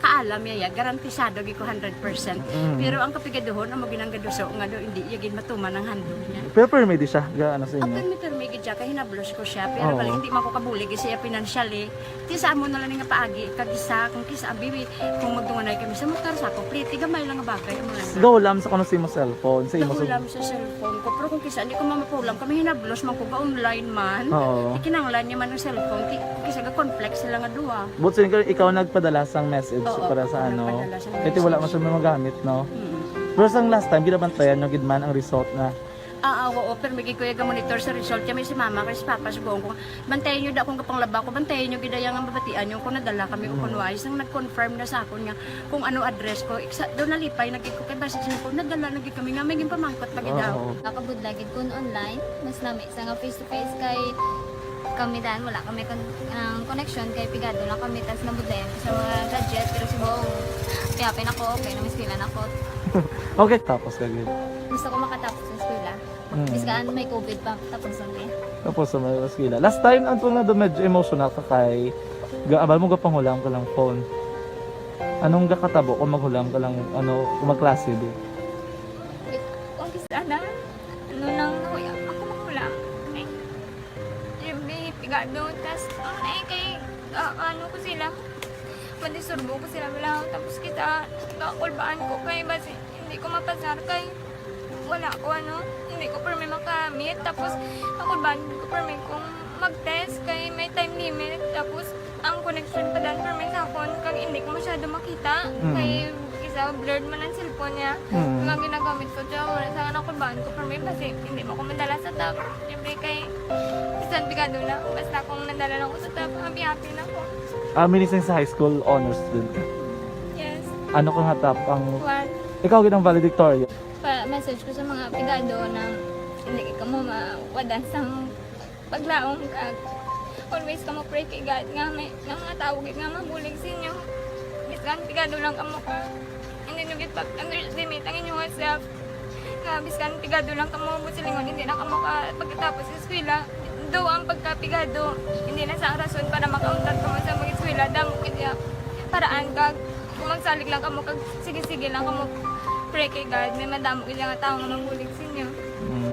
Kaalam niya, ya, garantisado gid ko hundred percent. Mm. Pero ang kapigaduhon, amo ginang gaduso nga do, hindi iya gid matuman ang handog niya. Pero permi di siya, ga-, ano sa inyo? Permi, permi gid siya, kay hinablos ko siya. Pero Oo. bali, hindi man ko kabulig siya financially. Ti sa amo na lang nga paagi, kag isa, kung kisa, abi, kung magdunganay kami sa motor, sa ako, pliti, gamay lang nga bagay, amo lang. Gahulam sa kuno sa imo cellphone, sa imo sa Gahulam sa cellphone ko, pero kung kisa, hindi ko mamapulam, kami hinablos man ko, ga-online man. Oo. Ikinanglan niya man ang cellphone, ti-, kisa ga-conflict sila nga duha. But sin-, ikaw nagpadala sang message Oo, para sa ako ano? nagpadala sang Kaya wala message. man siya magamit, no? Mm. Pero sang last time, ginabantayan nyo gid man ang result na? Ah, ah, oo, pero may kuya ga-monitor sa result. Kami si mama, kay si papa, subuhon ko. Bantayan nyo da akong kapanglaba ko, bantayan nyo gid ang mabatian nyo kung nadala kami o Mm. kung wala. Isang nag-confirm na sa akon nga kung ano address ko. Iksa, doon nalipay, nagkik ko kay basi siya ko, nadala, nagkik kami nga, may ginpamangkot pa gid daw. Oo. Nakabudlay gid kun online, mas nami sa nga face to face kay kami dan, wala kami kon-, ang connection kay pigado lang kami, tas nabudlayan ko sa mga gadget, pero subong, kaya pinako, okay, namiskwela na ko. Okay, tapos ka gid. Gusto ko makatapos sa eskwela. Mm. Biskan may covid pa, tapos ang eh. Tapos sa mga eskwela. Last time, ang tunga do medyo emotional ka kay ga-, abal mo gapanghulam ka lang phone. Anong gakatabo kung maghulam ka lang, ano, kung magklase di? Ang kis-, ana, ano nang nahuya, ako maghulam. Ay, siyempre, pigado, tas, ang na kay, ah, ano ko sila, madisturbo ko sila, wala, tapos kita, kakulbaan ko kay, basi, hindi ko mapasar kay, wala ko, ano, hindi ko permi makamit, tapos, kakulbaan ko permi kung mag-test kay may time limit, tapos, ang connection pa dan permi sa akon, kag hindi ko masyado makita, Mm. kay isa blurred man ang cellphone niya. Mm. Nga ginagamit ko, tsaka wala sa anak ko, baan ko permi, basi hindi mo ko madala sa top. Siyempre kay, bisan pigado na, basta kung nadala lang ko sa top, happy-happy na ko. Ah, minising sa high school, honors student ka? Yes. Ano ka nga top ang One. Ikaw gid ang valedictorian? Pa-message ko sa mga pigado na hindi ka mo mawadan sang paglaom kag always kamo pray kay God nga may, nga mga tawo gid nga mabulig sa inyo. Bisan pigado lang kamo ka, hindi nyo gid pag-underestimate ang inyong self. Nga bisan pigado lang kamo, buot silingon, hindi na kamo ka pagkatapos sa eskwela. Though ang pagkapigado, hindi na sa rason para makauntat kamo sa mag-eskwela. Damo gid ya paraan kag kung magsalig lang kamo kag sige-sige lang kamo pray kay God, may madamo gid nga tawo nga mabulig sa inyo. Mm.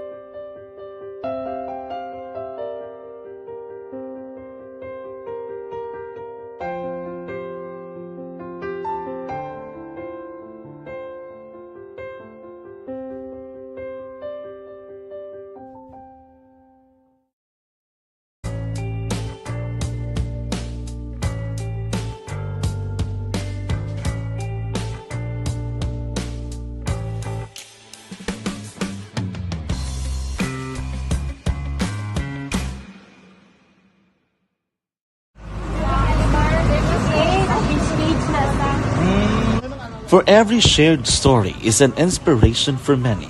For every shared story is an inspiration for many.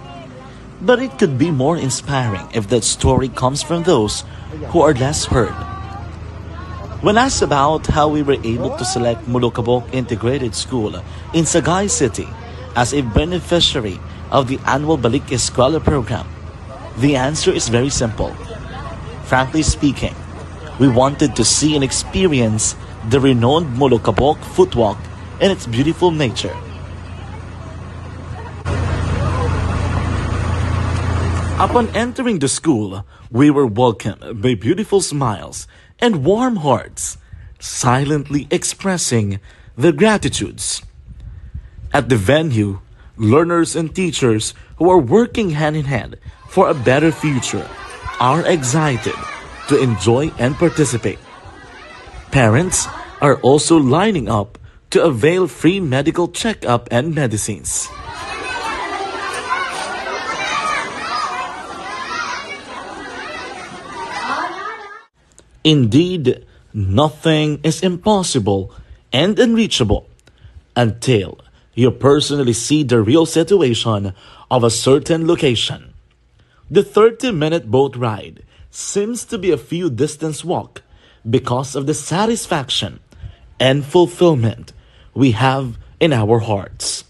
But it could be more inspiring if that story comes from those who are less heard. When asked about how we were able to select Molokabok Integrated School in Sagay City as a beneficiary of the annual Balik Eskwela program, the answer is very simple. Frankly speaking, we wanted to see and experience the renowned Molokabok Footwalk and its beautiful nature. Upon entering the school, we were welcomed by beautiful smiles and warm hearts, silently expressing their gratitudes. At the venue, learners and teachers who are working hand in hand for a better future are excited to enjoy and participate. Parents are also lining up to avail free medical checkup and medicines. Indeed, nothing is impossible and unreachable until you personally see the real situation of a certain location. The thirty-minute boat ride seems to be a few distance walk because of the satisfaction and fulfillment we have in our hearts.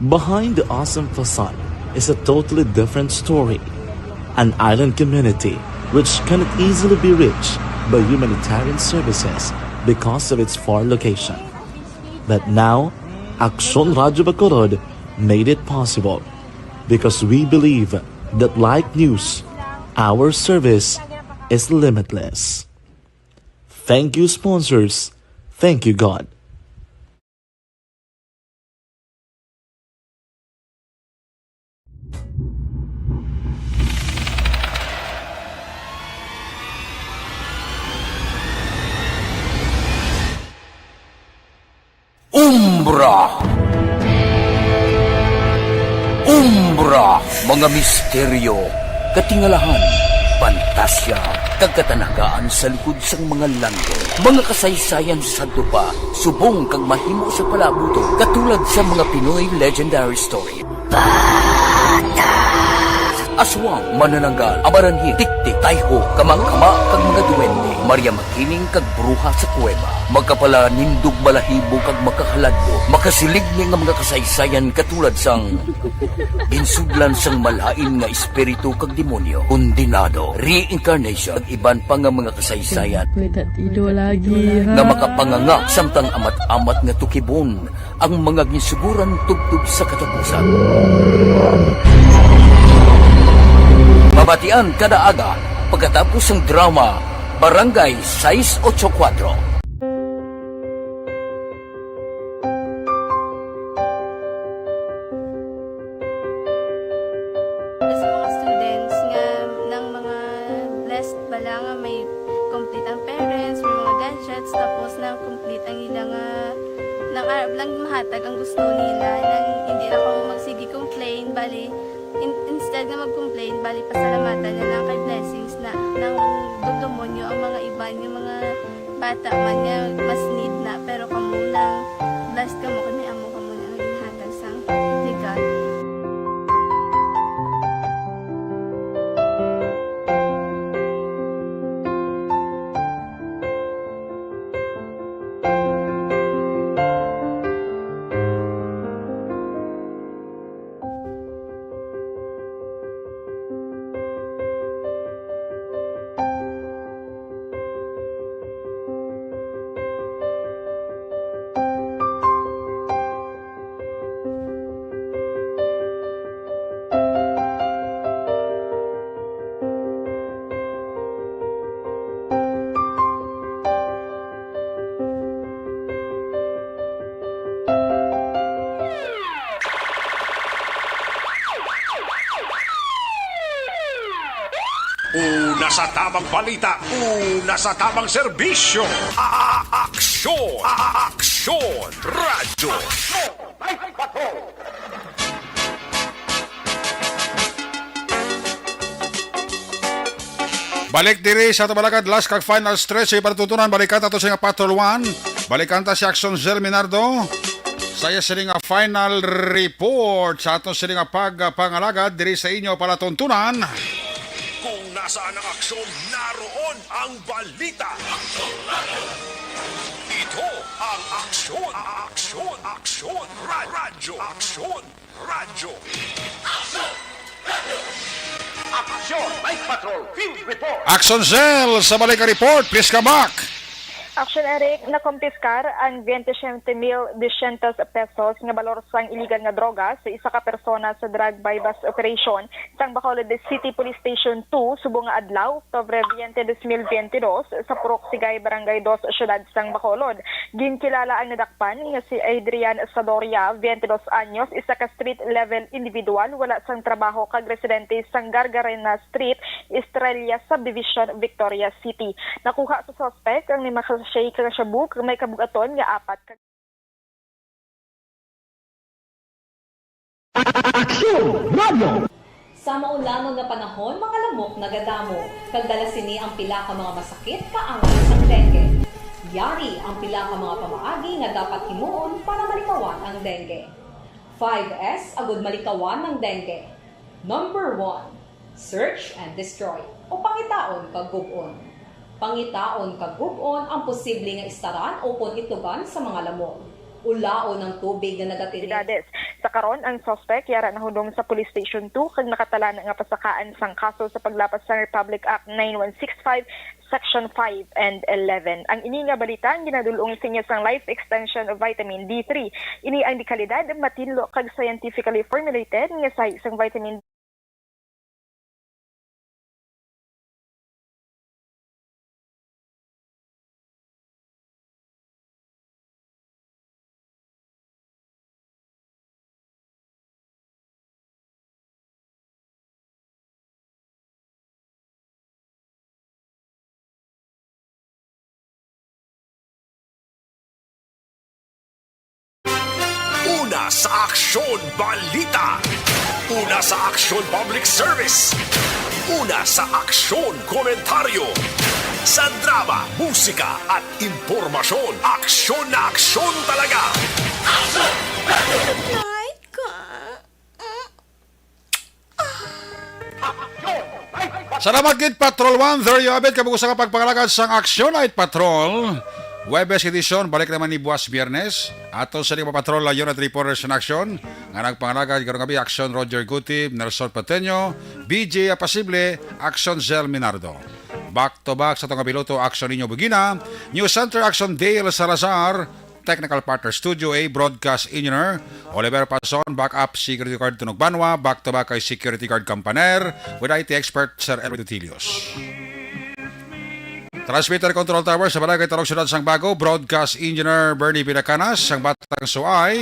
Behind the awesome facade is a totally different story, an island community which cannot easily be reached by humanitarian services because of its far location. But now, Aksyon Radyo Bacolod made it possible because we believe that like news, our service is limitless. Thank you, sponsors. Thank you, God. Umbra. Umbra, mga misteryo, katingalahan, pantasya, kag katanagaan sa likod sang mga langit. Mga kasaysayan sa sadto pa, subong kag mahimo sa palabuton, katulad sa mga Pinoy legendary story. Aswang, manananggal, amaranhil, tiktik, tayho, kamangkama, kag mga duwende, Maria Makiling kag bruha sa kuweba, makapalanindog balahibo kag makahaladlo, makasiligni nga mga kasaysayan katulad sang ginsudlan sang malain nga espiritu kag demonyo, kondenado, reincarnation, kag iban pa nga mga kasaysayan May tatido lagi, ha? nga makapanganga samtang amat-amat nga tukibon ang mga ginsuguran tubtob sa katapusan. Mabatian kada aga pagkatapos sang drama Barangay sais ocho kuwatro. Sa mga students nga nang mga blessed bala nga may complete ang parents, may mga gadgets, tapos na complete ang ila nga nang arab lang mahatag ang gusto nila, nang hindi na kamo magsige complain, bali, in-, instead nga mag-complain, bali, pasalamatan na lang kay blessings na, nang dumdumo nyo ang mga iban nga mga bata man nga mas need na, pero kamo nang blessed kamo kay may amo kamo na nga ginhatag sang legal. Una sa tamang balita, una sa tamang serbisyo. A-, a-, aksyon, a-, a-, aksyon, radyo. Balik diri sa ato balagad, last kag final stretch sa palatuntunan. Balikan ta to sa nga Patrol One. Balikan ta si Action Zell Minardo sa iya sini nga final report sa aton sini nga pagpangalagad diri sa inyo palatuntunan. Kung nasaan ang aksyon, naroon ang balita. Ito ang aksyon, aksyon, aksyon, ra-, radyo, aksyon. Radyo. Aksyon! Night Patrol Field Report! Action Cell sa balik nga report. Please come back. Action Eric, nakumpiskar ang twenty-seven mil dosyentos pesos nga balor sang iligal nga droga sa isa ka persona sa drug buy-bust operation sang Bacolod City Police Station two subong nga adlaw, Oktubre twenty, dos mil twenty dos, sa Purok Sigay, Barangay Dos, Siyudad sang Bacolod. Ginkilala ang nadakpan nga si Adrian Sadoria, twenty dos anyos, isa ka street level individual, wala sang trabaho kag residente sang Gargarena Street, Estrella Subdivision, Victoria City. Nakuha sa suspect ang lima ka sachet kang shabu kag may kabug-aton nga apat ka Aksyon Radyo. Sa maulamon nga panahon, mga lamok nagadamo, kag dala sini ang pila ka mga masakit kaangay sang dengue. Yari ang pila ka mga pamaagi nga dapat himuon para malikawan ang dengue. Five S agud malikawan ang dengue. Number one, search and destroy, o pangitaon kag gub-on. Pangitaon kag gub-on ang posible nga istaran ukon itlugan sa mga lamok. Ulaon ang tubig nga nagatirik. Aktibidades. Sa karon, ang suspect yara nahunong sa Police Station two kag nakatala na nga pasakaan sang kaso sa paglapas sang Republic Act nine one six five, Section five and eleven. Ang ini nga balita ang ginadul-ong sa inyo sang Life Extension of Vitamin D three. Ini ang dekalidad, matinlo kag scientifically formulated nga sahi sang vitamin Una sa Aksyon Balita. Una sa Aksyon Public Service. Una sa Aksyon Komentaryo. Sa drama, musika at impormasyon, aksyon na aksyon talaga. Night ka. Salamat gid, Patrol One. There you have it. Kabugusan nga pagpangalagad sang Aksyon Night Patrol. Webes edisyon, balik naman ni buwas Biyernes. Ato sa mga patrol, unit reporters in action. Nga nagpangalagad karong gabi, Aksyon Roger Gutib, Nelson Pateño, B J Apasible, Aksyon Zel Minardo. Back to back sa tong piloto, Aksyon Ninyo Bugina, News Center, Aksyon Dale Salazar, Technical Partner Studio A, Broadcast Engineer Oliver Pason, Backup Security Guard Tunog Banwa, back to back kay Security Guard Campaner, with I T expert Sir Elwin Utilios. Transmitter Control Tower sa Barangay Tarog, Siyudad sang Bago, Broadcast Engineer Bernie Villacanas, sang Batang Suay,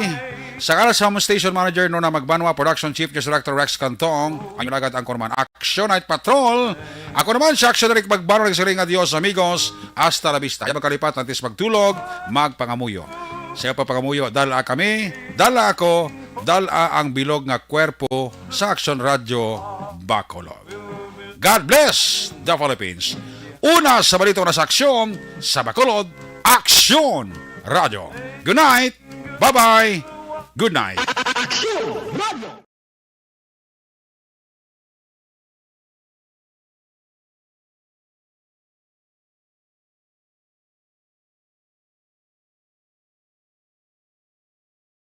sa Alas Home Station Manager Nona Magbanwa, Production Chief News Director Rex Cantong, ang lagad ang kurman Action Night Patrol. Ako naman si Action Rick Magbanwa, nagsiring nga Dios amigos, hasta la vista. Ayaw magkalipat, antes magtulog, magpangamuyo. Sa pagpangamuyo, dala kami, dala ako, dala ang bilog nga kwerpo sa Action Radio Bacolod. God bless the Philippines. Una sa balita, una sa aksyon, sa Bacolod, Aksyon Radio. Good night. Bye-bye. Good night.